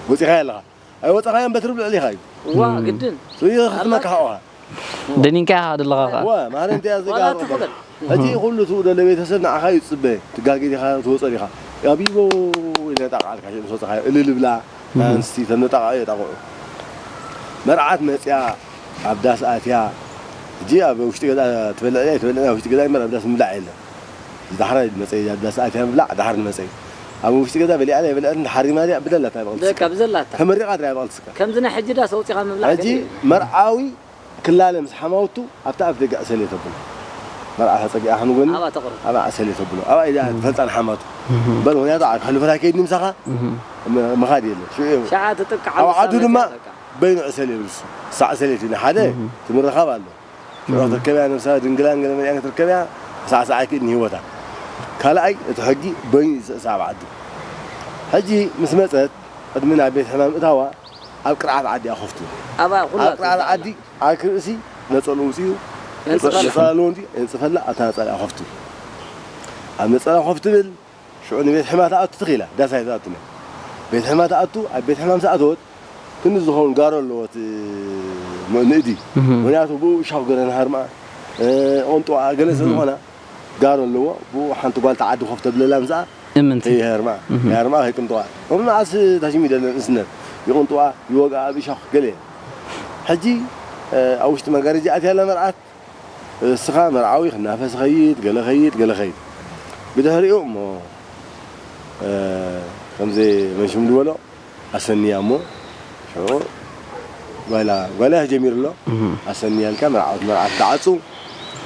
ወፂኻዮ ኣለኻ። ኣይወፃኻዮን በትሪ ኣብ ልዕሊኻ እዩ። እዋ፣ እም። ግድን። ስብኢ ኣላ። ክትመካሕቑኻ። ደኒንካ ኢኻ ዘለኻ ኸዓ። እዋ፣ ማህረምቲ እያ ዋላ ዝጋር ትኽእል። ሕጂ ኩሉ ትኡ ደለ ቤተሰብ ንዓኻ እዩ ዝጽበ። ትጋገ ዲኻ፣ ትወጾ ዲኻ። ኣቢቦ ኢለ ጣቕዓልካ፣ ሽዑ ምስ ወጻኻ እልል ብላ። እህ። ኣንስቲ ተነጣቕዑ የጣቕዑ። መርዓት መጽያ፣ ኣብ ዳስ ኣትያ። ሕጂ ኣብ ውሽጢ ገዛ ትበልዕ እያ፣ ትበልዕ ኣብ ውሽጢ ገዛ እምበር ኣብ ዳስ ምብላዕ የለን። ዳሕራይ መጸይ፣ ኣብ ዳስ ኣትያ ምብላዕ፣ ዳሕር መጸይ። ኣብ ውሽጢ ገዛ በሊዓ ድያ፣ ኣይበልዐትን፣ ሓሪማ ድያ፣ ብደላታ ይበቕል በቃ ትስከም። ብዘላታ። ተመሪቓ ድያ ይበቕል ትስከም። ከምዚ ናይ ሕጂ ዳስ ኣውጺኻ ምብላዕ ሕጂ ግን መርዓዊ ክላለ ምስ ሓማውቱ ኣብታ ኣፍ ደገ ዕሰል እየ ተብሎ። መርዓ ተጸጊዓ ክንጎኒ ኣብኣ ተቕርብ። ኣብኣ ዕሰል እየ ተብሎ። ኣብኣ ኢዳ እም። ትፈልጣ ንሓማቱ። እም። በል፣ ምኽንያቱ ዓ-፣ ከሕልፈት ኣይከይድኒ ምሳኻ። እም። ም-፣ ምኻድ የለ። ሽዑ እዩ። ሸዓ ትጥቃዕ ኣብ ዓዱ ምሳኻ ድማ መጽያ በቃ። በይኑ ዕሰል የብል እሱ። እሳ ዕሰል የትኒ ሓደ እም። እቲ ምርኻብ ኣሎ። ሽዑ እም። ክትርከብያ ነብሳ ድንግላን ገለ መሊኣን ክትርከብያ ሳዕሳዕ ኣይክእልን ህይወታ። ካልኣይ እቲ ሕጊ በይኑ እዩ ዝስዕሳዕ ኣብ ዓዱ። ሕጂ ምስ መጸት ቅድሚ ናብ ቤት ሕማም ምእታዋ ኣብ ቅርዓት ዓዲ እያ ኮፍ ትብል። ኣብኣ ኩላ ኣብ ቅርዓት ትዛለ። ዓዲ ዓርኪ ርእሲ ነጸልኡ ውጽኡ፣ የንጽፈላ። ነጸላ ኣለዎ እንዲ የንጽፈላ፣ ኣብታ ነጸላ ኮፍ ትብል። ኣብ ነጸላ ኮፍ ትብል፣ ሽዑ ንቤት ሕማ ትኣቱ ትኽኢላ፣ ዳስ ኣይትኣቱን እያ። ቤት ሕማ ትኣቱ፣ ኣብ ቤት ሕማ ምስ ኣተወት፣ ክንዲ ዝኸውን ጋሮ ኣለዎ እቲ ም-፣ ንእዲ። እህ። ምኽንያቱ ብኡ እሻኽ ገለ ንሃርምኣ፣ እ፣ ቁንጥዋኣ ገለ ስለ እህ። ዝኾና፣ ጋሮ ኣለዎ፣ ብኡ ሓንቲ ጓል ተዓዲ ኮፍ ተብለላ ምስኣ፣ እምንቲ። ከይሃርማ፣ እህ። ከይሃርማ ከይቅንጥዋ። እሞ መዓስ ታሽሚ ደለ ንእስነት፣ ይቕንጥዋ፣ ይወግኣ፣ ኣብ እሾኽ ገለ። ሕጂ፣ እ፣ ኣብ ውሽጢ መጋረጃ ኣትያ ኣላ መርዓት፣ እስኻ መርዓዊ ክናፈስ ኸይድ፣ ገለ ኸይድ፣ ገለ ኸይድ። ብድሕሪኡ እሞ፣ እ፣ ከምዚ መንሽም ዝበሎ፣ ኣሰንያ እሞ፣ ሽዑ ጓላ፣ ጓላ ጀሚሩ ኣሎ። እህ። ኣሰንያ ኢልካ መርዓውቲ መርዓት ትዓጹ፣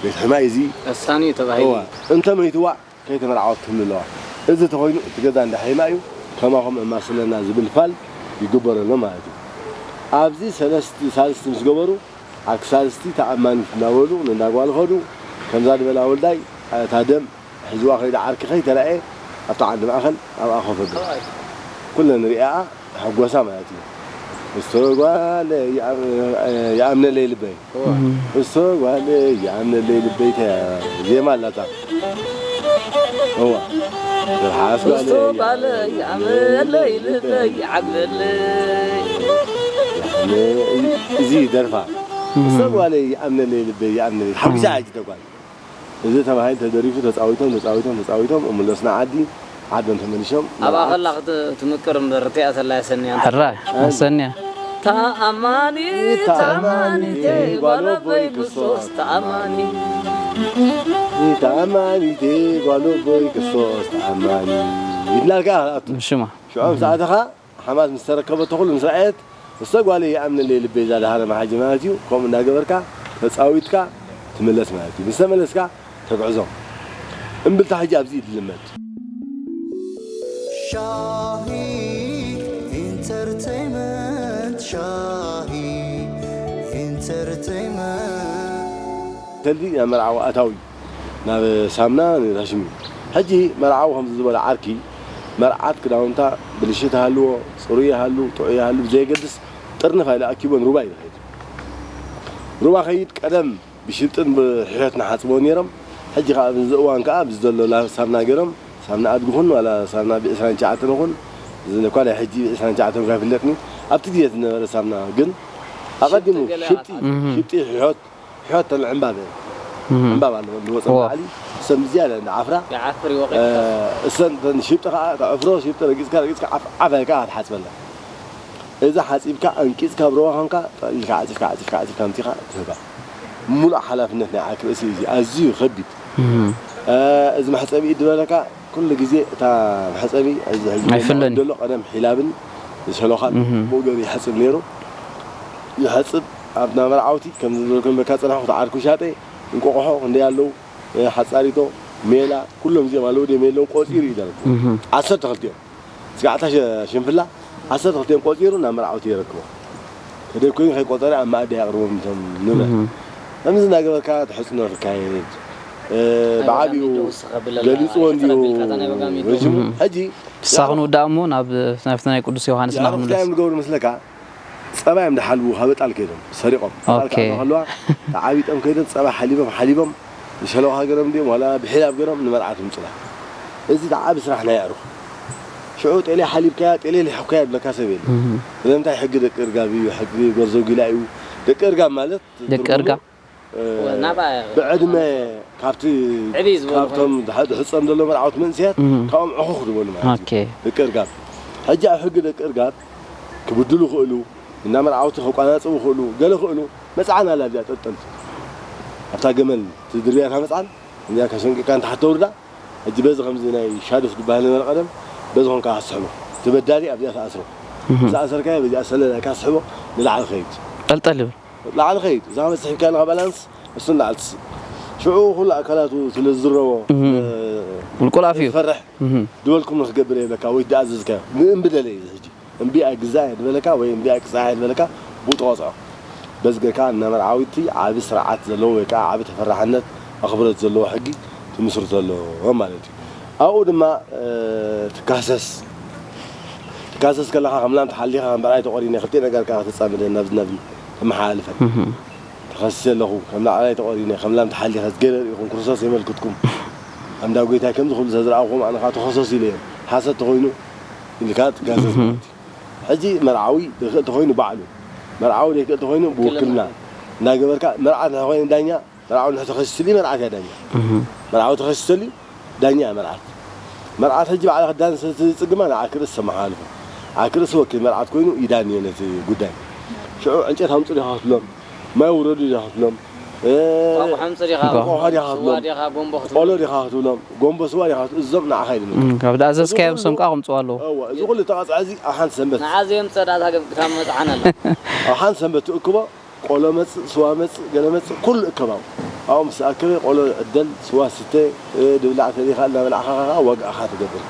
ቤት ሕማይ እዚ። ኣሳንዩ ተባሂሉ። እዋ፣ እንተ መይትዋ፣ ከይተመርዓወት ትህሉ ኣለዋ። እዚ ተኾይኑ እቲ ገዛ እንዳ ሔማ እዩ፣ ከማኹም እማስለና ዝብል ፋል ይግበረሉ ማለት እዩ። ኣብዚ ሰለስቲ ሳልስቲ ምስ ገበሩ፣ ዓርኪ ሳልስቲ ተኣማኒት እናበሉ ንእንዳ ጓል ኸዱ። ከምዛ ዝበላ ወልዳይ፣ እታ ደም ሒዝዋ ከይዱ ዓርኪ ከይተራእየ ኣብታ ዓዲ ማእኸል ኣብኣ ኮፍ ኣቢሉ። ኩለን ሪኣኣ። ሓጎሳ ማለት እዩ። እስቶ ጓለይ ይኣም-፣ ይኣምነለይ ልበይ። እዋ። እም። እስቶ ጓለይ ይኣምነለይ ልበይ ተ-፣ ዜማ ኣላታ። እዋ። ትርሓስ እስቶ ጓለይ ጓለይ ይኣምነለይ ልበይ ይዓብለለይ። ይኣምነ-፣ እዚ ደርፋ። እም። እስቶ ጓለይ ይኣምነለይ ልበይ ይኣምነለይ። ሓጒሳ እም። ሕጂ ተጓል። እዚ ተባሂሉ ተደሪፉ፣ ተጻዊቶም፣ ተጻዊቶም፣ ተጻዊቶም፣ እምለስና ዓዲ፣ ዓዶም ተመሊሶም። ኣብኣ ከላ ክት-፣ ትምቅር እምበር፣ ርቲኣ ተላ የሰንያ። ሕራይ፣ እ? ኣሰንያ። ተኣማኒ፣ ተኣማኒተይ፣ ጓል ኣቦይ ክሶስ፣ ተኣማኒ። ተኣማኒተይ፣ ጓል ኣቦይ ክሶስ፣ ተኣማኒ። ይድላልካ ኣቱ ሽማ ሽዑ ምስ ኣተኻ ሓማት ምስ ተረከበቶ ኩሉ ምስ ረኣየት እሰ ጓለይ ይኣምነለይ ልበይ እዛ ደሃረ መሓጂ ማለት እዩ። ከምኡ እንዳገበርካ ተጻዊትካ ትምለስ ማለት እዩ። ምስ ተመለስካ ተግዕዞም። እምብልታ ሕጂ ኣብዚ እዩ ዝልመድ። ሻሂ ኢንተርቴይመንት ሻሂ ኢንተርቴይመንት ሰልዲ ናብ መርዓዊ ኣታዊ ናብ ሳምና ንታሽሚ ሕጂ መርዓዊ ከምዚ ዝበለ ዓርኪ መርዓት ክዳውንታ ብልሽት ሃልዎ ጽሩይ ሃሉ ጥዑይ ሃሉ ብዘየገድስ ጥርንፍ ኢሉ ኣኪቦን ሩባ እዩ ዝኸይድ። ሩባ ኸይድ ቀደም ብሽብጥን ብሕዮት ንሓጽቦ ነይሮም። ሕጂ ከዓ ኣብዚ እዋን ከዓ ኣብዚ ዘሎ ላ- ሳምና ገይሮም ሳምና ኣድጉ ኹን ዋላ ሳምና ብዕስራን ትሽዓተን ኹን እዚ እኳ ናይ ሕጂ ዕስራን ትሽዓተን እኳ ይፍለጥኒ ኣብቲ ግዜ ዝነበረ ሳምና ግን ኣቐዲሙ ሽብጢ ሽብጢ ሕዮት ሕዮት ተን ዕምባብ ዕምባብ ኣለዎ ዝወፀ ላዕሊ እሰን ብዝያዳ እንዳ ዓፍራ ይዓፍር ይወቂጥካ እሰን ተን ሽብጢ ከዓ ተዕፍሮ ሽብጢ ረጊፅካ ረጊፅካ ዓፍ ዓፍ ኢልካ ትሓፅበላ እዛ ሓፂብካ ኣንቂፅካ ኣብ ረዋ ኾንካ ኢልካ ዓፂፍካ ዓፂፍካ ዓፂፍካ ኣምፂኻ ትህባ ሙሉእ ሓላፍነት ናይ ዓርኪ ርእሲ እዩ ኣዝዩ ከቢድ እዚ መሕፀቢ ኢድ ዝበለካ ኩሉ ግዜ እታ መሕፀቢ እዚ ሕጂ ኣይፍለን እዩ። ዘሎ ቀደም ሒላብን ዝሸሎኻን እህ። ብኡ ገይሩ ይሓፅብ ነይሩ ይሓፅብ ኣብና መርዓውቲ ከም ዝበልኩ በካ ፅናሑ ክተዓርኩ ሻጠ እንቆቆሖ ክንደይ ኣለዉ ሓፃሪቶ ሜላ ኩሎም እዚኦም ኣለዉ ድዮም የለውን ቆፂሩ እዩ ዘረክቦ እህ። ዓሰርተ ክልቲኦም ስጋዕታ ሸ- ሽንፍላ ዓሰርተ ክልቲኦም ቆፂሩ ናብ መርዓውቲ የረክቦ ተደይ ኮይኑ ከይቆፀረ ኣብ ማእዲ ኣቕርቦም እቶም ንብረት ከምዚ እናገበርካ ተሕፅኖ ክካየድ እ፣ ብዓቢኡ ገሊፅዎ እንድዩ ረጅሙ ሕጂ ንሳ ክንውዳእ እሞ ናብ ናብቲ ናይ ቅዱስ ዮሃንስ እና የዕሩኽ እንታይ እዮም ክንምለስ ዝገብሩ መስለካ ፀባ እዮም ዝሓልቡ ካብ እጣል ከይዶም ሰሪቖም እጣል ኦኬ። ክኣትዋ ከለዋ ተዓቢጦም ከይዶም ፀባ ሓሊቦም ሓሊቦም ዝሸለዋ ሃገሮም እንዲኦም ዋላ ብሒላብ ገሮም ንመርዓት ምፅላ እዚ ተዓቢ ስራሕ ናይ ኣዕሩኽ ሽዑ ጤሌ ሓሊብካያ ጤሌ ሊሕብካያ ዝብለካ ሰብ የለ ስለምንታይ ሕጊ ደቂ እርጋብ እዩ ሕጊ ጎርዞ ጊላ እዩ ደቂ እርጋብ ማለት ደቂ እርጋብ ብዕድመ ካብቲ ካብቶም ዝሕፀም ዘሎ መርዓውቲ መንእሰያት ካብኦም ዕኹኽ ዝበሉ ማለት ኦኬ ደቂ እርጋብ ሕጂ ኣብ ሕጊ ደቂ እርጋብ ክብድሉ ይኽእሉ እና መርዓውቲ ከቋናፅቡ ይኽእሉ ገለ ይኽእሉ መፅዓን ኣላ እዚኣ ጠልጠልቲ ኣብታ ገመል ትድርብያ እታ መፅዓን እዚኣ ከሸንቂቃ ንታሕቲ ተውርዳ ሕጂ በዚ ከምዚ ናይ ሻዱፍ ዝበሃል ነበረ ቀደም በዚ ኮንካ ክትስሕቦ እቲ በዳሊ ኣብዚኣ ትኣስሮ ዝኣሰርካዮ በዚኣ ሰለላይካ ትስሕቦ ንላዕሊ ከይድ ጠልጠል ይብል ላዕሊ ከይድ እዛ መፅሒፍካ ኣለካ ባላንስ እሱ ንላዕሊ ትስብ ሽዑ ኩሉ ኣካላቱ ስለ ዝዝረቦ ቁልቁል ኣፍ እዩ ዝፈርሕ ዝበልኩም ንክገብር የብለካ ወይ ዝኣዘዝካዮ ንእምቢ ደለ እዩ ሕጂ እምቢ ኣይግዛእ እየ ዝበለካ ወይ እምቢ ኣይቅፃዕ እየ ዝበለካ ብኡ ተቐፅዖ በዚ ጌርካ እና መርዓዊቲ ዓቢ ስርዓት ዘለዎ ወይ ከዓ ዓቢ ተፈራሕነት ኣኽብሮት ዘለዎ ሕጊ ትምስርተሎም ማለት እዩ ኣብኡ ድማ ትካሰስ ትካሰስ ከለኻ ከም ላም ተሓሊኻ ከም በርኣይ ተቖሪነ ክልቲኡ ነገር ከዓ ክትፃመደን ናብዚ ናብዚ ተመሓላልፈን ተኸሲሰ ኣለኹ ከም ላዕላይ ተቖሪነ ከም ላም ተሓሊኸ ገለ ርኢኹም ክርስቶስ የመልክትኩም ኣምዳ ጎይታይ ከምዚ ክብሉ ተዝረኣኹም ኣነ ከዓ ተኸሰሱ ኢለ እየ ሓሰት ተኾይኑ ኢልካ ትጋዘዝ ማለት እዩ ሕጂ መርዓዊ ዝኽእል ተኾይኑ ባዕሉ መርዓዊ ዘይክእል ተኾይኑ ብውክልና እናገበርካ መርዓት እንተኾይኑ ዳኛ መርዓዊ ንሕ ተኸሲስሉ እዩ መርዓት እያ ዳኛ መርዓዊ ተኸሲሰሉ እዩ ዳኛ እያ መርዓት መርዓት ሕጂ ባዕላ ክዳን ስለዝፅግማ ንዓክርስ ተመሓላልፎ ዓክርስ ወኪል መርዓት ኮይኑ ይዳንዮ ነቲ ጉዳይ ሽዑ ዕንጨት ኣምፁ ዲኻ ክትብሎም ማይ ውረዱ ዲኻ ክትብሎም ቋቑሖ ምፅ ዲኻ ቆሖ ዲኻ ስዋ ክትብሎም ዲኻ ቦምቦ ክትብሎም ቆሎ ዲኻ ክትብሎም ጎንቦ ስዋ ዲኻ ክትብሎም እዞም ንዓኻ ይድምፁ ካብ ዳኣዘዝካዮም ስም ከዓ ከምፅኡ ኣለዉ እወ፣ እዚ ኩሉ ተቐፅዐ እዚ ኣብ ሓንቲ ሰንበት ንዓዘዮም ፀዳታ ካብ መፅዓን ኣላ ኣብ ሓንቲ ሰንበት ትእክቦ ቆሎ መፅእ ስዋ መፅእ ገለ መፅእ ኩሉ እከባው ኣብኡ ምስ ኣከበ ቆሎ ዕደል ስዋ ስተ እ፣ ድብላዕ ተሊኻ እናበላዕኻ ኸዓ ዋጋእኻ ትገብር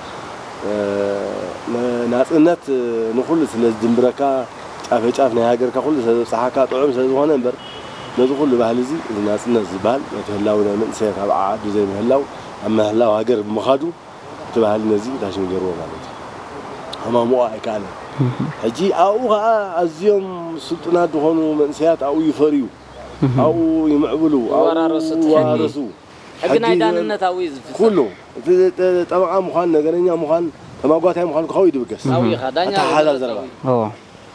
እ፣ ን- ናፅነት እ፣ ንኩሉ ስለ ዝድምብረካ ጫፈ ጫፍ ናይ ሃገርካ ኩሉ ስለ ዘብፅሓካ ጥዑም ስለ ዝኾነ እምበር ነዚ ኩሉ ባህሊ እዚ እዚ ናፅነት ዝበሃል ነቲ ህላዊ ናይ መንእሰያት ኣብ ዓዓዱ ዘይምህላው ኣብ ምህላው ሃገር ብምኻዱ እቲ ባህሊ ነዚ ታሽሚ ገይርዎ ማለት እዩ። ከማምኦ ኣይከኣለን። ሕጂ ኣብኡ ከዓ ኣዝዮም ስልጡናት ዝኾኑ መንእሰያት ኣብኡ ይፈርዩ፣ ኣብኡ ይምዕብሉ፣ ኣብኡ ይወራረሱ እቲ ሕጊ። ይወራረሱ። ሕጊ ናይ ሕጊ ዳንነት ኣብኡ እዩ ዝፍፀም። ኩሉ እቲ ጠ- ጠበቃ ምዃን፣ ነገረኛ ምዃን፣ ተማጓታይ ምዃን ክኸውን ይድብገስ። ኣብኡ ኢኻ ዳኛ ኣተሓሕዛ ዝመርፅ ዘረባ። ኣብኡ እዩ። እዎ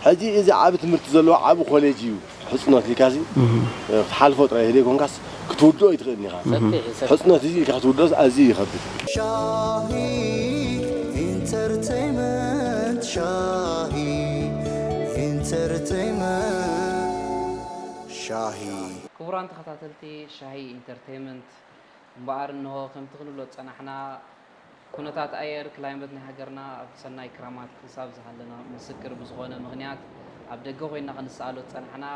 ሕጂ እዚ ዓቢ ትምህርቲ ዘለዎ ዓቢ ኮሌጅ እዩ። ሕፅኖት ኢልካሲ ክትሓልፎ ጥራይ ህደይ ኮንካስ ክትውድኦ ኣይትኽእልን ኢኻ። ሰፊሕ እዩ ሰፊሕ። ሕፅኖት እዚ ኢልካ ክትውድኦስ ኣዝዩ ይኸብድ። ሻሂ ኢንተርቴይመንት ሻሂ ኢንተርቴይመንት ሻሂ ክቡራን ተኸታተልቲ ሻሂ ኢንተርቴይመንት እምበኣር እንሆ ከምቲ ክንብሎ ዝፀናሕና ኩነታት ኣየር፣ ክላይመት ናይ ሃገርና ኣብ ሰናይ ክራማት ክሳብ ዝሃለና ምስክር ብዝኾነ ምኽንያት፣ ኣብ ደገ ኮይንና ክንሰኣሎ ዝጸናሕና፣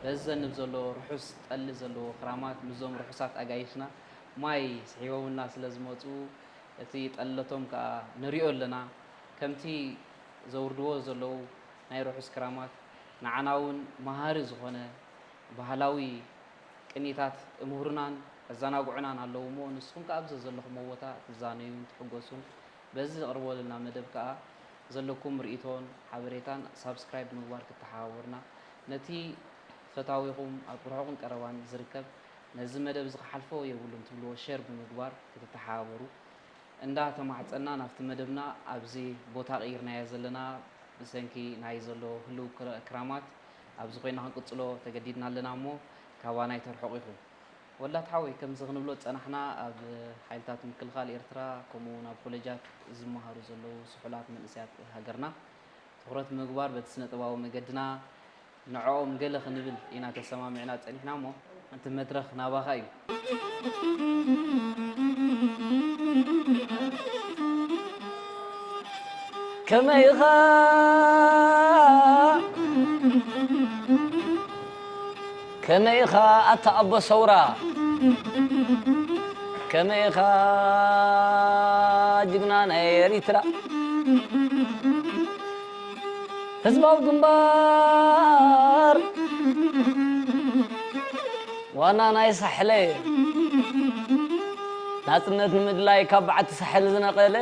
በዚ ዘንብ ዘሎ ርሑስ ጠሊ ዘለዎ ክራማት ምስዞም ርሑሳት ኣጋይሽና ማይ ስሒቦምልና ስለ ዝመጹ፣ እቲ ጠለቶም ከኣ ንሪኦ ኣለና። ከምቲ ዘውርድዎ ዘለዉ ናይ ርሑስ ክራማት፣ ንዓና እውን መሃሪ ዝኾነ ባህላዊ ቅኒታት እምህሩናን ኣዘናግዑናን ኣለዉ እሞ፣ ንስኹም ከኣ ኣብ ዘዘለኹምዎ ቦታ ትዛነዩን ትሕጎሱን። በዚ ዘቕርቦ ዘለና መደብ ከኣ ዘለኩም ርእይቶን ሓበሬታን ሳብስክራይብ ብምግባር ክትተሓባበሩና፣ ነቲ ፈታዊኹም ኣብ ርሑቕን ቀረባን ዝርከብ፣ ነዚ መደብ እዚ ክሓልፎ የብሉን ትብልዎ ሸር ብምግባር ክትተሓባበሩ እንዳ ተማሕጸና፣ ናብቲ መደብና። ኣብዚ ቦታ ቀይርናዮ ዘለና ብሰንኪ ናይ ዘሎ ህልው ክራ-፣ ክራማት ኣብዚ ኮይና ክንቅጽሎ ተገዲድና ኣለና እሞ፣ ካባና ኣይተርሕቑ ኢኹም። ወላት ሓወይ፣ ከምዚ ክንብሎ ዝጸናሕና፣ ኣብ ሓይልታት ምክልኻል ኤርትራ፣ ከምኡ እውን ኣብ ኮሌጃት ዝመሃሩ ዘለዉ ስሑላት መንእሰያት ሃገርና ትኹረት ብምግባር፣ በቲ ስነ-ጥበባዊ መገድና ንዕኦም ገለ ክንብል ኢና ተሰማሚዕና ጸኒሕና እሞ፣ እቲ መድረኽ ናባኻ እዩ። ከመይ ኢኻ፣ ከመይ ኢኻ ኣታ ኣቦ ሰውራ፣ ከመይ ኢኻ ጅግና ናይ ኤሪትራ? ህዝባዊ ግንባር ዋና ናይ ሳሕለ፣ ናጽነት ንምድላይ ካብ በዓቲ ሳሕል ዝነቐለ፣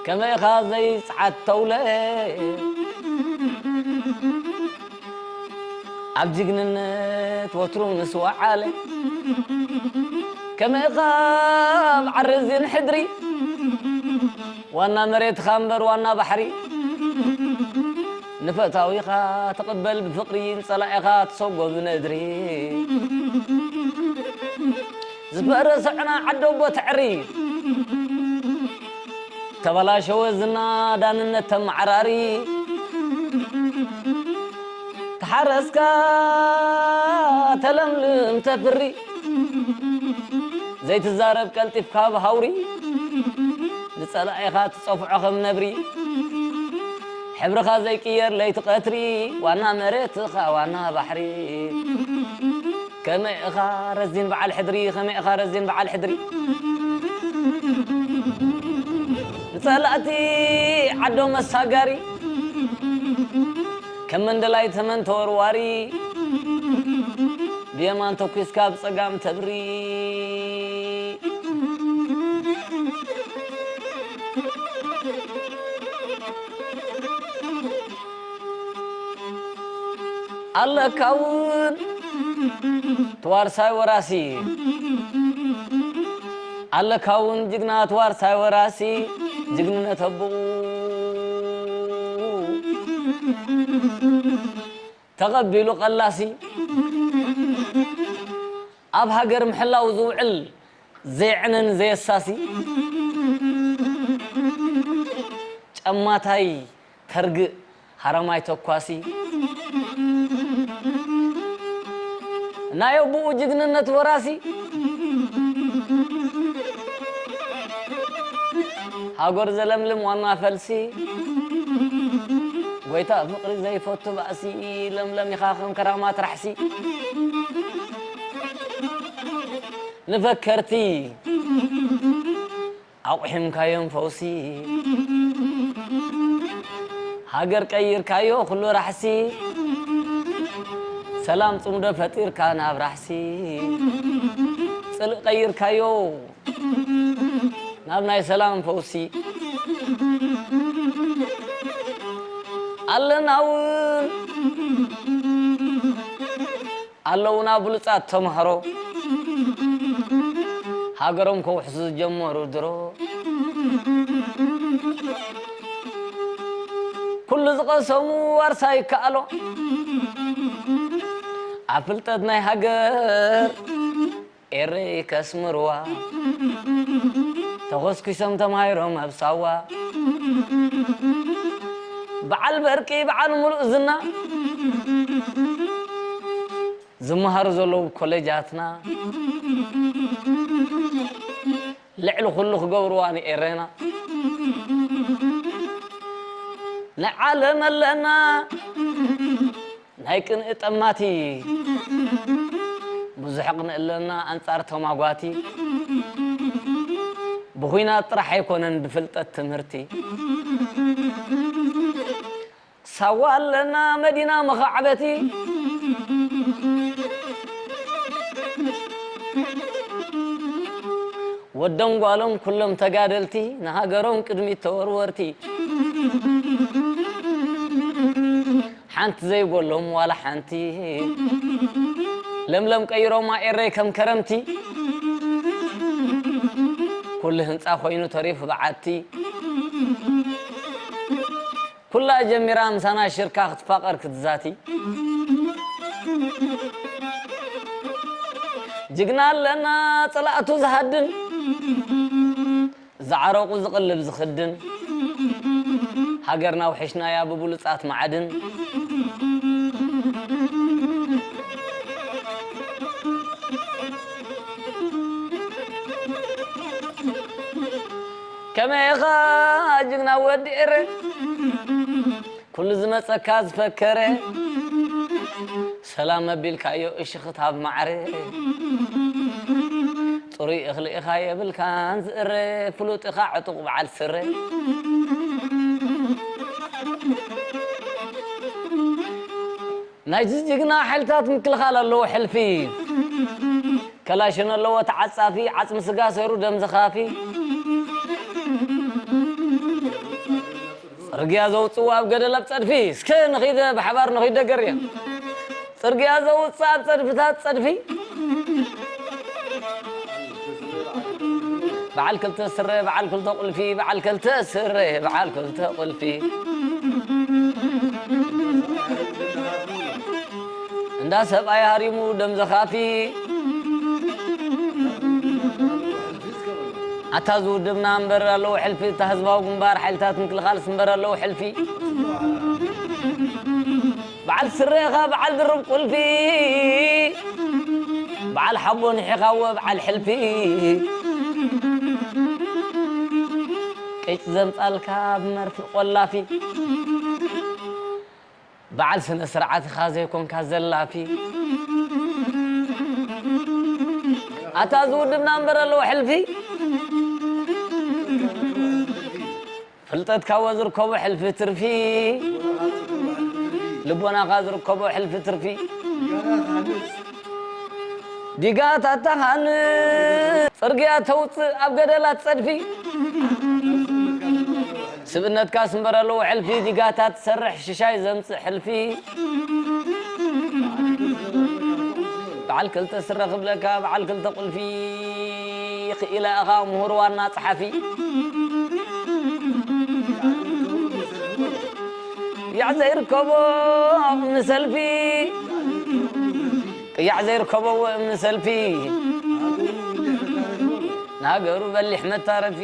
ከመይ ኢኻ ዘይጽዓት ተውለ? ኣብ ጅግንነት ወትሩ ምስ ወዓለ፣ ከመይ ኢኻ ኣብ ዓረዝን ሕድሪ፣ ዋና መሬትኻ እምበር ዋና ባሕሪ፣ ንፈታዊኻ ትቕበል ብፍቕሪ፣ ንጸላኢኻ ትሰጎ ብነድሪ። ዝፈረሰ ዕና ዓዲ ኣቦ ትዕሪ፣ ተበላሸወ ዝና ዳንነት ተመዓራሪ፣ ተሓረስካ ተለምልም ተፍሪ፣ ዘይትዛረብ ቀልጢፍካ ብሃውሪ፣ ንጸላኢኻ ትጸፍዖ ከም ነብሪ፣ ሕብርኻ ዘይቅየር ለይቲ ቀትሪ፣ ዋና መሬትኻ ዋና ባሕሪ። ከመይ ኢኻ ረዚን በዓል ሕድሪ፣ ከመይ ኢኻ ረዚን በዓል ሕድሪ? ንጸላእቲ ዓዶም መሳጋሪ፣ ከም መንደላይ ተመን ተወርዋሪ፣ ብየማን ተኲስካ ብጸጋም ተብሪ። ኣለካ እውን ትዋርሳይ ወራሲ፣ ኣለካ እውን ጅግና ትዋርሳይ ወራሲ፣ ጅግንነት ኣቦኡ ተቐቢሉ ቀላሲ፣ ኣብ ሃገር ምሕላው ዝውዕል ዘይዕነን ዘየሳሲ፣ ጨማታይ ተርግእ ሃረማይ ተኳሲ፣ ናይ ኣቦኡ ጅግንነት ወራሲ፣ ሃገር ዘለምልም ዋና ፈልሲ፣ ጎይታ ፍቕሪ ዘይፈቱ ባእሲ፣ ለምለም ኢኻ ከም ከራማት ራሕሲ። ንፈከርቲ ኣቑሒምካዮም ፈውሲ፣ ሃገር ቀይርካዮ ኩሉ ራሕሲ፣ ሰላም ጽምዶ ፈጢርካ ናብ ራሕሲ፣ ጽልእ ቀይርካዮ ናብ ናይ ሰላም ፈውሲ። ኣለና እውን ኣለውና ብሉጻት ተምሃሮ፣ ሃገሮም ከውሕሱ ዝጀመሩ ድሮ። ኩሉ ዝቐሰሙ ዋርሳ ይከኣሎ፣ ኣብ ፍልጠት ናይ ሃገር ኤረይ ከስምርዋ፣ ተኾስኲሶም ተማሂሮም ኣብ ሳዋ። በዓል በርቂ፣ በዓል ሙሉእ ዝና፣ ዝመሃሩ ዘለዉ ኮሌጃትና፣ ልዕሊ ኩሉ ክገብርዋ ንኤረና። ንዓለም ኣለና ናይ ቅንኢ ጠማቲ፣ ብዙሕ ቅንኢ ኣለና ኣንጻር ተማጓቲ። ብኹናት ጥራሕ ኣይኮነን ብፍልጠት ትምህርቲ። ሳዋ ኣለና መዲና መኻዕበቲ፣ ወዶም ጓሎም ኩሎም ተጋደልቲ፣ ንሃገሮም ቅድሚት ተወርወርቲ። ሓንቲ ዘይጎሎም ዋላ ሓንቲ፣ ለምለም ቀይሮማ ኤረይ ከም ከረምቲ። ኩሉ ህንጻ ኮይኑ ተሪፉ በዓቲ። ኩላ ጀሚራ ምሳና ሽርካ ክትፋቐር ክትዛቲ። ጅግና ኣለና ጸላእቱ ዝሃድን፣ ዝዓረቑ ዝቕልብ ዝኽድን። ሃገርና ኣውሒሽናያ ብብሉጻት ማዕድን። ከመይ ኢኻ ጅግና ወዲ ኤረ፣ ኩሉ ዝመጸካ ዝፈከረ፣ ሰላም ኣቢልካዮ እሽኽት ኣብ ማዕረ። ጽሩይ እኽሊ ኢኻ የብልካን ዝእረ፣ ፍሉጥ ኢኻ ዕጡቕ በዓል ስረ። ናይዚ ጅግና ሓይልታት ምክልኻል ኣለዎ ሕልፊ፣ ከላሽን ኣለዎ ተዓጻፊ፣ ዓጽሚ ስጋ ሰሩ ደም ዘኻፊ። ጽርግያ ዘውጽኡ ኣብ ገደል ኣብ ጸድፊ፣ እስከ ንኺደ ብሓባር ንኺደ ገርያ። ጽርግያ ዘውጽእ ኣብ ጸድፍታት ጸድፊ። በዓል ክልተ ስረ፣ በዓል ክልተ ቁልፊ፣ በዓል ክልተ ስረ፣ በዓል ክልተ ቁልፊ። እንዳ ሰብኣይ ሃሪሙ ደም ዘኻፊ። ኣታ ዝውድብና እምበር ኣለዉ ሕልፊ፣ እታ ህዝባዊ ግንባር ሓይልታት ምክልኻልስ እምበር ኣለዉ ሕልፊ። በዓል ስረ ኢኻ በዓል ድርብ ቁልፊ፣ በዓል ሓቦ ንሒኻዎ በዓል ሕልፊ። ቅጭ ዘምጻልካ ብመርፍእ ቆላፊ፣ በዓል ስነ ስርዓት ኢኻ ዘይኮንካ ዘላፊ። ኣታ ዝውድብና እምበር ኣለዎ ሕልፊ፣ ፍልጠትካ ወዝርከቦ ሕልፊ ትርፊ፣ ልቦናኻ ዝርከቦ ሕልፊ ትርፊ። ዲጋታት ተሃንጽ፣ ጽርግያ ተውጽእ ኣብ ገደላት ጸድፊ። ስብእነትካ ስምበር ኣለዎ ሕልፊ፣ ዲጋታት ትሰርሕ ሽሻይ ዘምጽእ ሕልፊ። በዓል ክልተ ስረ ክብለካ በዓል ክልተ ቁልፊ። ክኢላ ኢኻ ምሁር ዋና ጸሓፊ። ቅያዕ ዘይርከቦ እምኒ ሰልፊ፣ ቅያዕ ዘይርከቦ እምኒ ሰልፊ፣ ንሃገሩ በሊሕ መታረፊ።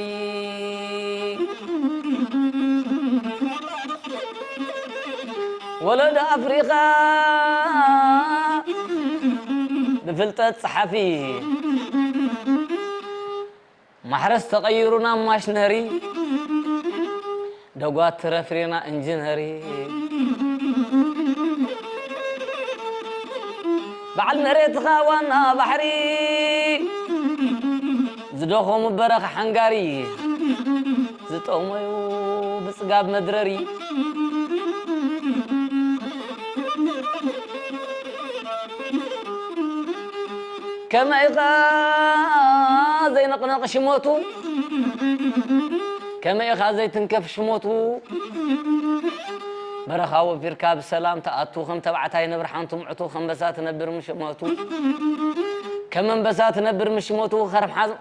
ወለዶ ኣፍሪኻ ብፍልጠት ጸሓፊ። ማሕረስ ተቐይሩ ናብ ማሽነሪ፣ ደጓት ትረፍሬና ኢንጂነሪ። በዓል መሬትኻ ዋና ባሕሪ፣ ዝደኸሙ በረኻ ሓንጋሪ፣ ዝጠመዩ ብጽጋብ መድረሪ። ከመይ ኢኻ ዘይንቕነቕ ሽሞቱ? ከመይ ኢኻ ዘይትንከፍ ሽሞቱ? በረኻ ወፊርካ ብሰላም ትኣቱ፣ ከም ተባዕታይ ነብሪ ሓንቲ ምዕቱ፣ ከም ኣንበሳ ትነብር ምሽሞቱ። ከም ኣንበሳ ትነብር ምሽሞቱ፣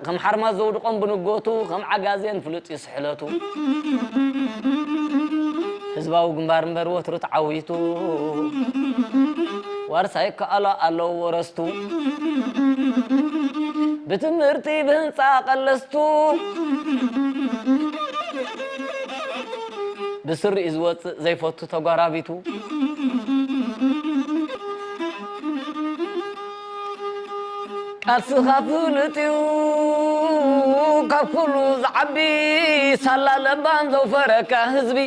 ከም ሓርማዝ ዘውድቖም ብንጎቱ፣ ከም ዓጋዜን ፍሉጥ እዩ ስሕለቱ። ህዝባዊ ግንባር እምበር ወትሩ ተዓዊቱ፣ ዋርሳይ ከኣሎ ኣለዎ ወረስቱ። ብትምህርቲ ብህንጻ ቀለስቱ፣ ብስሪኡ ዝወጽእ ዘይፈቱ ተጓራቢቱ። ቃልስኻ ፍሉጥ እዩ። ካብ ኩሉ ዝዓቢ ሳላ ለባም ዘውፈረካ ህዝቢ፣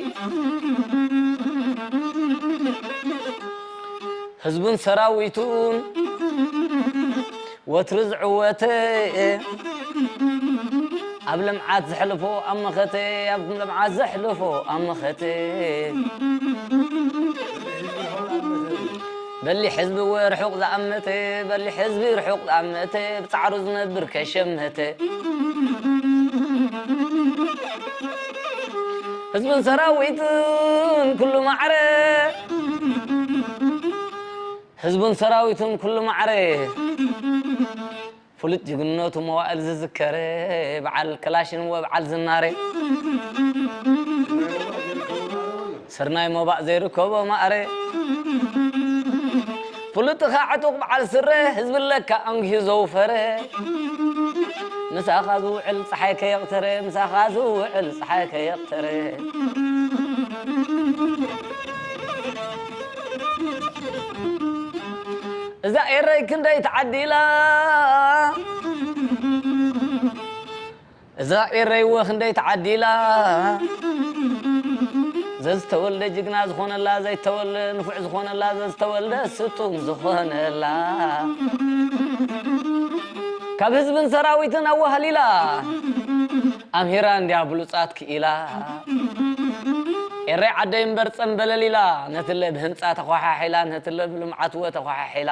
ህዝቡን ሰራዊቱን ወትሩ ዝዕወተ፣ ኣብ ልምዓት ዘሕልፎ ኣብ መኸተ፣ ኣብ ልምዓት ዘሕልፎ ኣብ መኸተ። በሊ ህዝቢ ወ ርሑቕ ዝኣመተ፣ በሊ ህዝቢ ርሑቕ ዝኣመተ፣ ብጻዕሩ ዝነብር ከሸመተ። ህዝብን ሰራዊትን ኩሉ ማዕረ፣ ህዝብን ሰራዊትን ኩሉ ማዕረ። ፍሉጥ ጅግንነቱ መዋእል ዝዝከረ፣ በዓል ክላሽን ወበዓል ዝናረ። ስርናይ ሞባእ ዘይርከቦ ማእረ። ፍሉጥኻ ዕጡቕ በዓል ስረ፣ ህዝቢ ኣለካ ኣንጊሁ ዘውፈረ። ምሳኻ ዝውዕል ጸሓይ ከየቕተረ፣ ምሳኻ ዝውዕል ጸሓይ ከየቕተረ። እዛ ኤረይ ክንደይ ተዓዲላ፣ እዛ ኤረይ ወ ክንደይ ተዓዲላ። ዘዝተወልደ ጅግና ዝኾነላ፣ ዘይተወልደ ንፉዕ ዝኾነላ፣ ዘዝተወልደ ስጡም ዝኾነላ። ካብ ህዝብን ሰራዊትን ኣዋህሊላ፣ ኣምሂራ እንድያ ብሉጻት ክኢላ። ኤረይ ዓደይ እምበር ጸምበለል ኢላ፣ ነትለ ብህንጻ ተኳሓሒላ፣ ነትለ ብልምዓት ወ ተኳሓሒላ።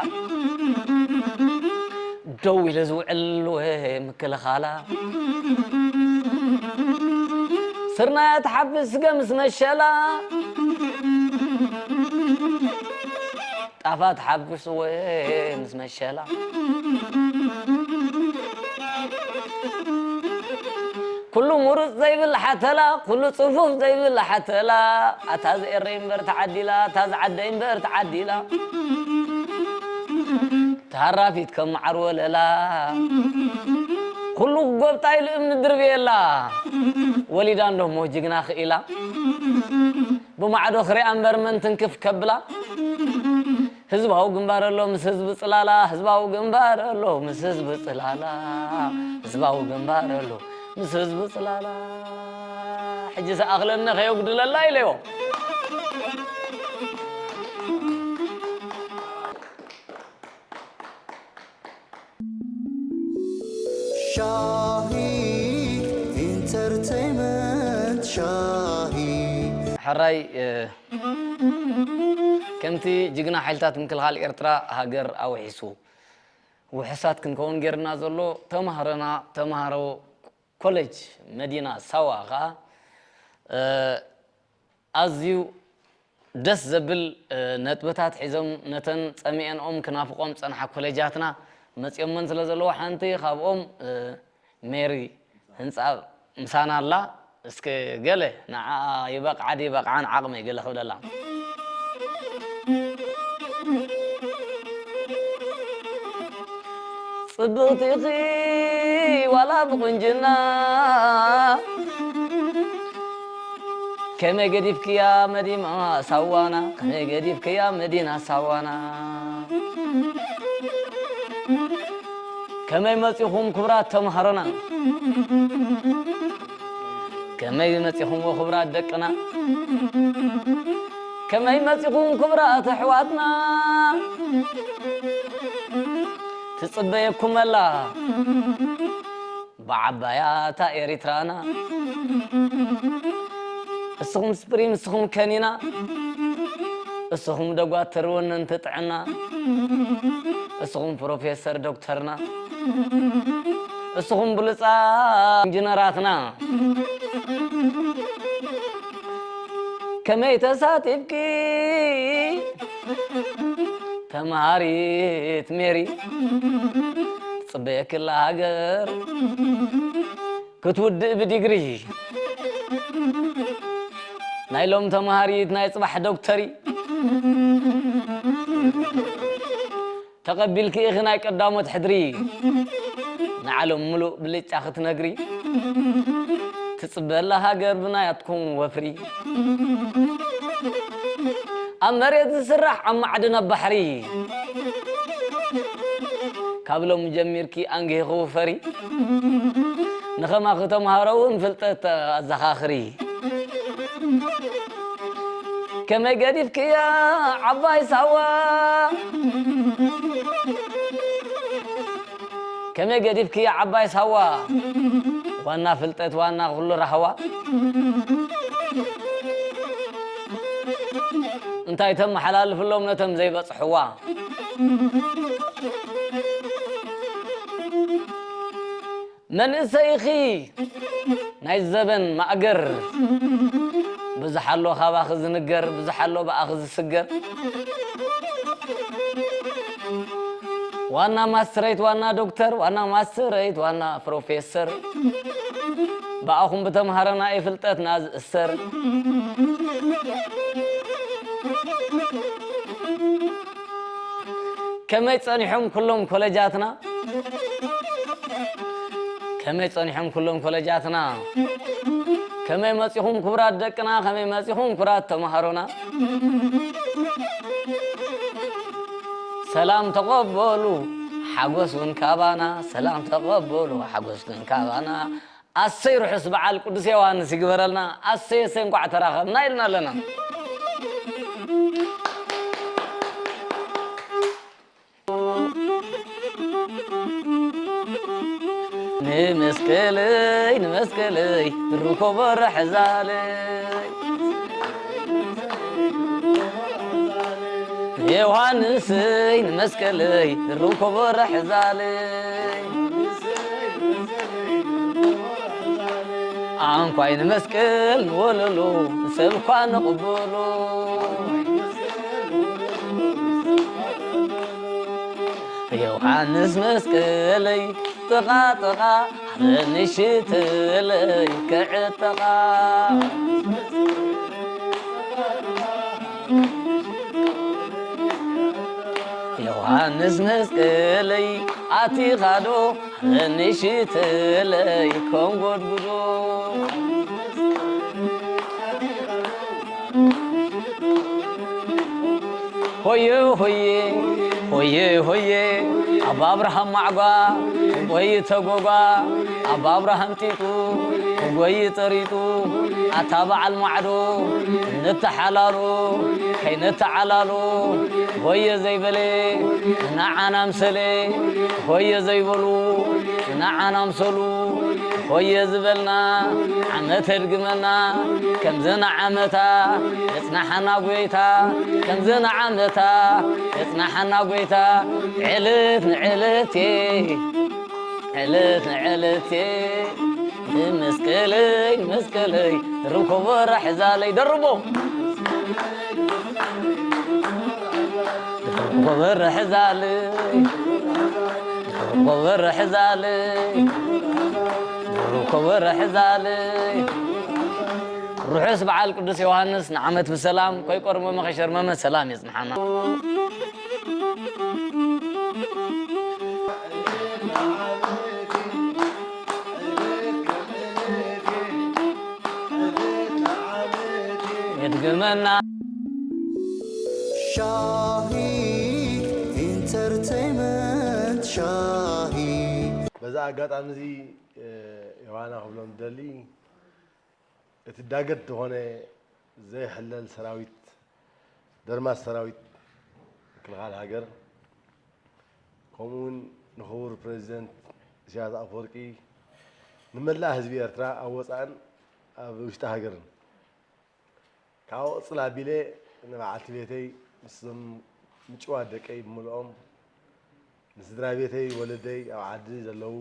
ደው ኢሉ ዝውዕል ወ ምክልኻላ። ስርናያ ትሓፍስ ገምስ መሸላ። ጣፋ ትሓፍስ ወ ምስ መሸላ። ኩሉ ሙሩጽ ዘይብል ሓተላ፣ ኩሉ ጽፉፍ ዘይብል ሓተላ። ኣታ ዝኤረይ እምበር ተዓዲላ፣ ኣታ ዝዓደይ እምበር ተዓዲላ። ተሃራፊት ከም መዓር ወለላ። ኩሉ ክጎብጣ ኢሉ እምኒ ድርብየላ። ወሊዳ እንዶ እሞ ጅግና ክኢላ። ብማዕዶ ክሪኣ እምበር መን ትንክፍ ከብላ። ህዝባዊ ግንባር ኣሎ ምስ ህዝቢ ጽላላ፣ ህዝባዊ ግንባር ኣሎ ምስ ህዝቢ ጽላላ፣ ህዝባዊ ግንባር ኣሎ ምስ ህዝቢ ጽላላ። ሕጂ ዝኣኽለኒ ከየጉድለላ ኢለዮ። ሻሂ ኢንተርቴይመንት ሻሂ። ሕራይ፣ እ፣ ከምቲ ጅግና ሓይልታት ምክልኻል ኤርትራ ሃገር ኣውሒሱ ውሑሳት ክንከውን ጌርና ዘሎ፣ ተማሃሮና፣ ተማሃሮ ኮሌጅ መዲና ሳዋ ኸኣ፣ እ፣ ኣዝዩ ደስ ዘብል፣ እ፣ ነጥብታት ሒዞም ነተን ጸሚኤንኦም ክናፍቖም ዝጸንሓ ኮሌጃትና መጺኦመን ስለ ዘለዉ፣ ሓንቲ ካብኦም፣ እ፣ ሜሪ ህንጻ ምሳና ኣላ። እስከ ገለ ንዓኣ ይበቕዓ ደይበቕዓን ዓቕመይ ገለ ክብለላ። ጽብቕቲ ኢኺ ዋላ ብቑንጅና፣ ከመይ ገዲፍክያ መዲማ ሳዋና፣ ከመይ ገዲፍክያ መዲና ሳዋና። ከመይ መጺኹም ክቡራት ተምሃሮና፣ ከመይ መጺኹም ክቡራት ደቅና፣ ከመይ መጺኹም ክቡራት ኣሕዋትና። ትጽበየኩም ኣላ ብዓባያ እታ ኤሪትራና። እስኹም ስፕሪም፣ እስኹም ከኒና፣ እስኹም ደጓትር ወነንቲ ጥዕና፣ እስኹም ፕሮፌሰር ዶክተርና፣ እስኹም ብሉጻት ኢንጂነራትና። ከመይ ተሳቲፍኪ ተምሃሪት ሜሪ፣ ትጽበየኪ ኣላ ሃገር ክትውድእ ብዲግሪ። ናይ ሎም ተምሃሪት ናይ ጽባሕ ዶክተሪ፣ ተቐቢልኪ ኢኺ ናይ ቀዳሞት ሕድሪ፣ ንዓለም ምሉእ ብልጫ ክትነግሪ፣ ትጽበ ኣላ ሃገር ብናያትኩም ወፍሪ። ኣብ መሬት ዝስራሕ ኣብ ማዕድን ኣብ ባሕሪ፣ ካብ ሎሚ ጀሚርኪ ኣንጊሂ ክውፈሪ። ንኸማኺ ተምሃሮ እውን ፍልጠት ኣዘኻኽሪ። ከመይ ገዲፍክያ ዓባይ ሳዋ? ከመይ ገዲፍክያ ዓባይ ሳዋ? ዋና ፍልጠት ዋና ኩሉ ራህዋ። እንታይ ተመሓላልፍሎም ነቶም ዘይበጽሕዋ? መንእሰይኺ ናይ ዘበን ማእገር፣ ብዙሕ ኣሎ ካባኺ ዝንገር፣ ብዙሕ ኣሎ ብኣኺ ዝስገር። ዋና ማስትረይት፣ ዋና ዶክተር፣ ዋና ማስትረይት፣ ዋና ፕሮፌሰር፣ ብኣኹም ብተምሃረና እዩ ፍልጠትና ዝእሰር። ከመይ ጸኒሖም ኩሎም ኮለጃትና? ከመይ ጸኒሖም ኩሎም ኮለጃትና? ከመይ መጺኹም ክቡራት ደቅና? ከመይ መጺኹም ክቡራት ተምሃሮና? ሰላም ተቐበሉ ሓጎስ እውን ካባና፣ ሰላም ተቐበሉ ሓጎስ እውን ካባና። ኣሰይ ርሑስ በዓል ቅዱስ ዮሃንስ ይግበረልና። ኣሰይ ኣሰይ እንኳዕ ተራኸብና ኢልና ኣለና። ንመስቀለይ ንመስቀለይ ርኮቦ ረሕዛለይ ዮሃንሰይ ንመስቀለይ ርኮቦ ረሕዛለይ ኣንኳይ ንመስቀል ንወለሉ ሰብ እኳ ንቕበሉ ዮሃንስ መስቀለይ ጥቓ ጥቓ ሓዘኒ ሽትለይ ክዕጥቓ ዮሃንስ መስቀለይ ኣቲኻዶ ሓዘኒ ሽትለይ ከንጎድጉዶ ሆየ ሆየ ሆየ ሆየ ኣባ ኣብርሃም ማዕጓ ጎይ ተጎጓ ኣባ ኣብርሃም ጢጡ ጎይ ጠሪጡ ኣታ በዓል ማዕዶ ንተሓላሎ ከይንተዓላሎ ሆየ ዘይበለ ንዓና ምሰለ ሆየ ዘይበሉ ንዓና ምሰሉ ሆየ ዝበልና ዓመት ኣድግመና ከምዚ ንዓመታ የጽናሓና ጎይታ ከምዚ ንዓመታ የጽናሓና ጎይታ ዕለት ንዕለት ዕለት ንዕለት ንመስቀለይ ንመስቀለይ ርኮቦ ራሕዛለይ ደርቦ ርኮቦ ራሕዛለይ ርኮቦ ራሕዛለይ ርኮቦ ራሕዛለይ ርሑስ በዓል ቅዱስ ዮሃንስ ንዓመት ብሰላም ከይቆርመመ ከይሸርመመ ሰላም የጽንሓና። የድግመና። ሻሂ ኢንተርቴይመንት ሻሂ። በዛ ኣጋጣሚ እዚ ዮሃና ክብሎም ዝደሊ እቲ ዳገት ዝኾነ ዘይሕለል ሰራዊት ደርማስ ሰራዊት ምክልኻል ሃገር ከምኡ እውን ንክቡር ፕሬዚደንት ኢሳያስ ኣፈወርቂ ንመላእ ህዝቢ ኤርትራ ኣብ ወፃእን ኣብ ውሽጢ ሃገርን ካብ ቅፅል ኣቢለ ንበዓልቲ ቤተይ ምስዞም ምጭዋት ደቀይ ብምልኦም ንስድራ ቤተይ ወለደይ ኣብ ዓዲ ዘለዉ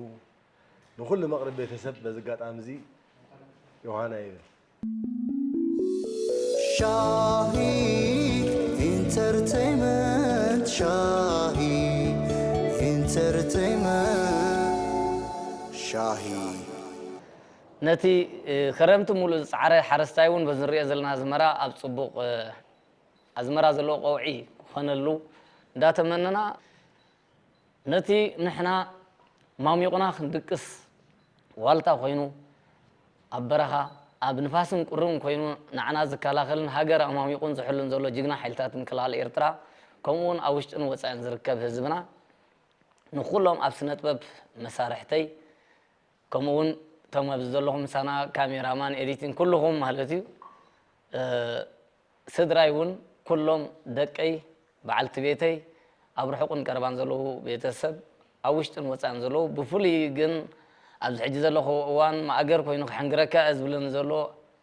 ንኹሉ መቕርብ ቤተሰብ በዚ ኣጋጣሚ እዚ ዮሃና ይብል። ሻሂ ኢንተርቴይመንት ሻሂ ኢንተርቴይመንት ሻሂ ነቲ ክረምቲ ሙሉእ ዝጸዓረ ሓረስታይ እውን በዚ ንሪኦ ዘለና ኣዝመራ ኣብ ጽቡቕ ኣዝመራ ዘለዎ ቀውዒ ክኾነሉ እንዳተመነና ነቲ ንሕና ማሚቑና ክንድቅስ ዋልታ ኮይኑ ኣብ በረኻ ኣብ ንፋስን ቁርን ኮይኑ ንዓና ዝከላኸልን ሃገር ኣማሚቑን ዝሕሉን ዘሎ ጅግና ሓይልታት ምክልኻል ኤርትራ ከምኡ እውን ኣብ ውሽጥን ወፃእን ዝርከብ ህዝብና ንኩሎም ኣብ ስነጥበብ መሳርሕተይ ከምኡ እውን እቶም ኣብዚ ዘለኹም ምሳና፣ ካሜራማን፣ ኤዲቲንግ፣ ኩልኹም ማለት እዩ። እ፣ ስድራይ እውን ኩሎም ደቀይ፣ በዓልቲ ቤተይ፣ ኣብ ርሑቕን ቀረባን ዘለዉ ቤተሰብ፣ ኣብ ውሽጥን ወፃእን ዘለዉ፣ ብፍሉይ ግን ኣብዚ ሕጂ ዘለኹ እዋን ማእገር ኮይኑ ክሕንግረካ እየ ዝብለኒ ዘሎ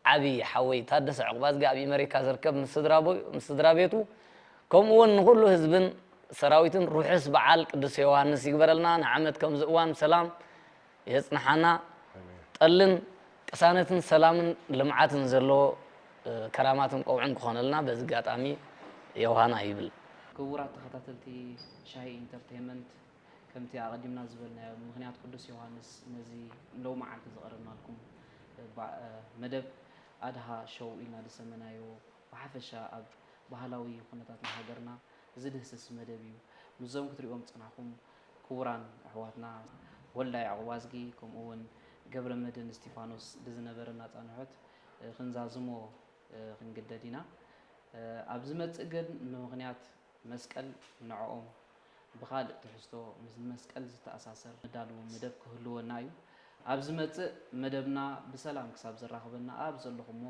ዓብዪ ሓወይ ታደሰ ዕቑባዝጊ ኣብ ኣሜሪካ ዝርከብ ምስ ስድራ ቦ-፣ ምስ ስድራ ቤቱ፣ ከምኡ እውን ንኹሉ ህዝብን ሰራዊትን ርሑስ በዓል ቅዱስ ዮሃንስ ይግበረልና። ንዓመት ከምዚ እዋን ብሰላም የጽንሓና። ጠልን ቅሳነትን ሰላምን ልምዓትን ዘለዎ፣ እ፣ ከራማትን ቀውዕን ክኾነልና በዚ ኣጋጣሚ ዮሃና ይብል። ክቡራት ተኸታተልቲ ሻሂ ኢንተርቴይመንት፣ ከምቲ ኣቐዲምና ዝበልናዮ፣ ምኽንያት ቅዱስ ዮሃንስ ነዚ ሎማዓንቲ ዘቕረብናልኩም፣ እ፣ ባ-፣ እ፣ መደብ ኣድሃ ሾው ኢልና ዝሰመናዮ፣ ብሓፈሻ ኣብ ባህላዊ ኩነታት ሃገርና ዝድህስስ መደብ እዩ። ምስዞም ክትሪእዎም ዝጸናሕኩም ክቡራን ኣሕዋትና ወልዳይ ዕቑባዝጊ፣ ከምኡ እውን ገብረመድህን እስቲፋኖስ ብዝነበረና ጻንሖት፣ እ፣ ክንዛዝሞ፣ እ፣ ክንግደድ ኢና። እ፣ ኣብ ዝመጽእ ግን ብምኽንያት መስቀል ንዕኦም ብኻልእ ትሕዝቶ ምስ መስቀል ዝተኣሳሰር ንዳሉ መደብ ክህልወና እዩ። ኣብ ዝመጽእ መደብና ብሰላም ክሳብ ዘራኽበና ኣብ ዘለኹሞ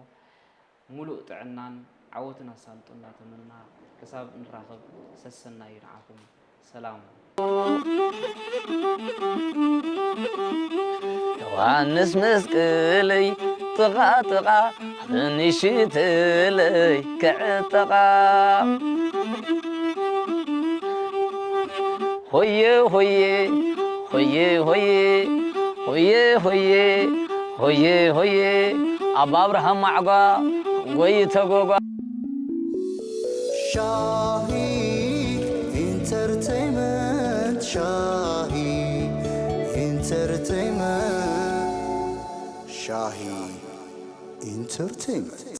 ምሉእ ጥዕናን ዓወትን ኣሳልጦ እንዳተመና ክሳብ ንራኸብ ሰሰናዩ ንዓኹም። ሰላም። ዮሃንስ መስቀለይ ጥቓ ጥቓ ንሽተለይ ክዕጠቓ። ሆየ ሆየ ሆየ ሆየ ሆየ ሆየ ሆየ ሆየ፣ ኣባ ኣብርሃም ማዕጓ ወይ ተጎጓ። ሻሂ ኢንተርቴይመንት፣ ሻሂ ኢንተርቴይመንት፣ ሻሂ ኢንተርቴይመንት።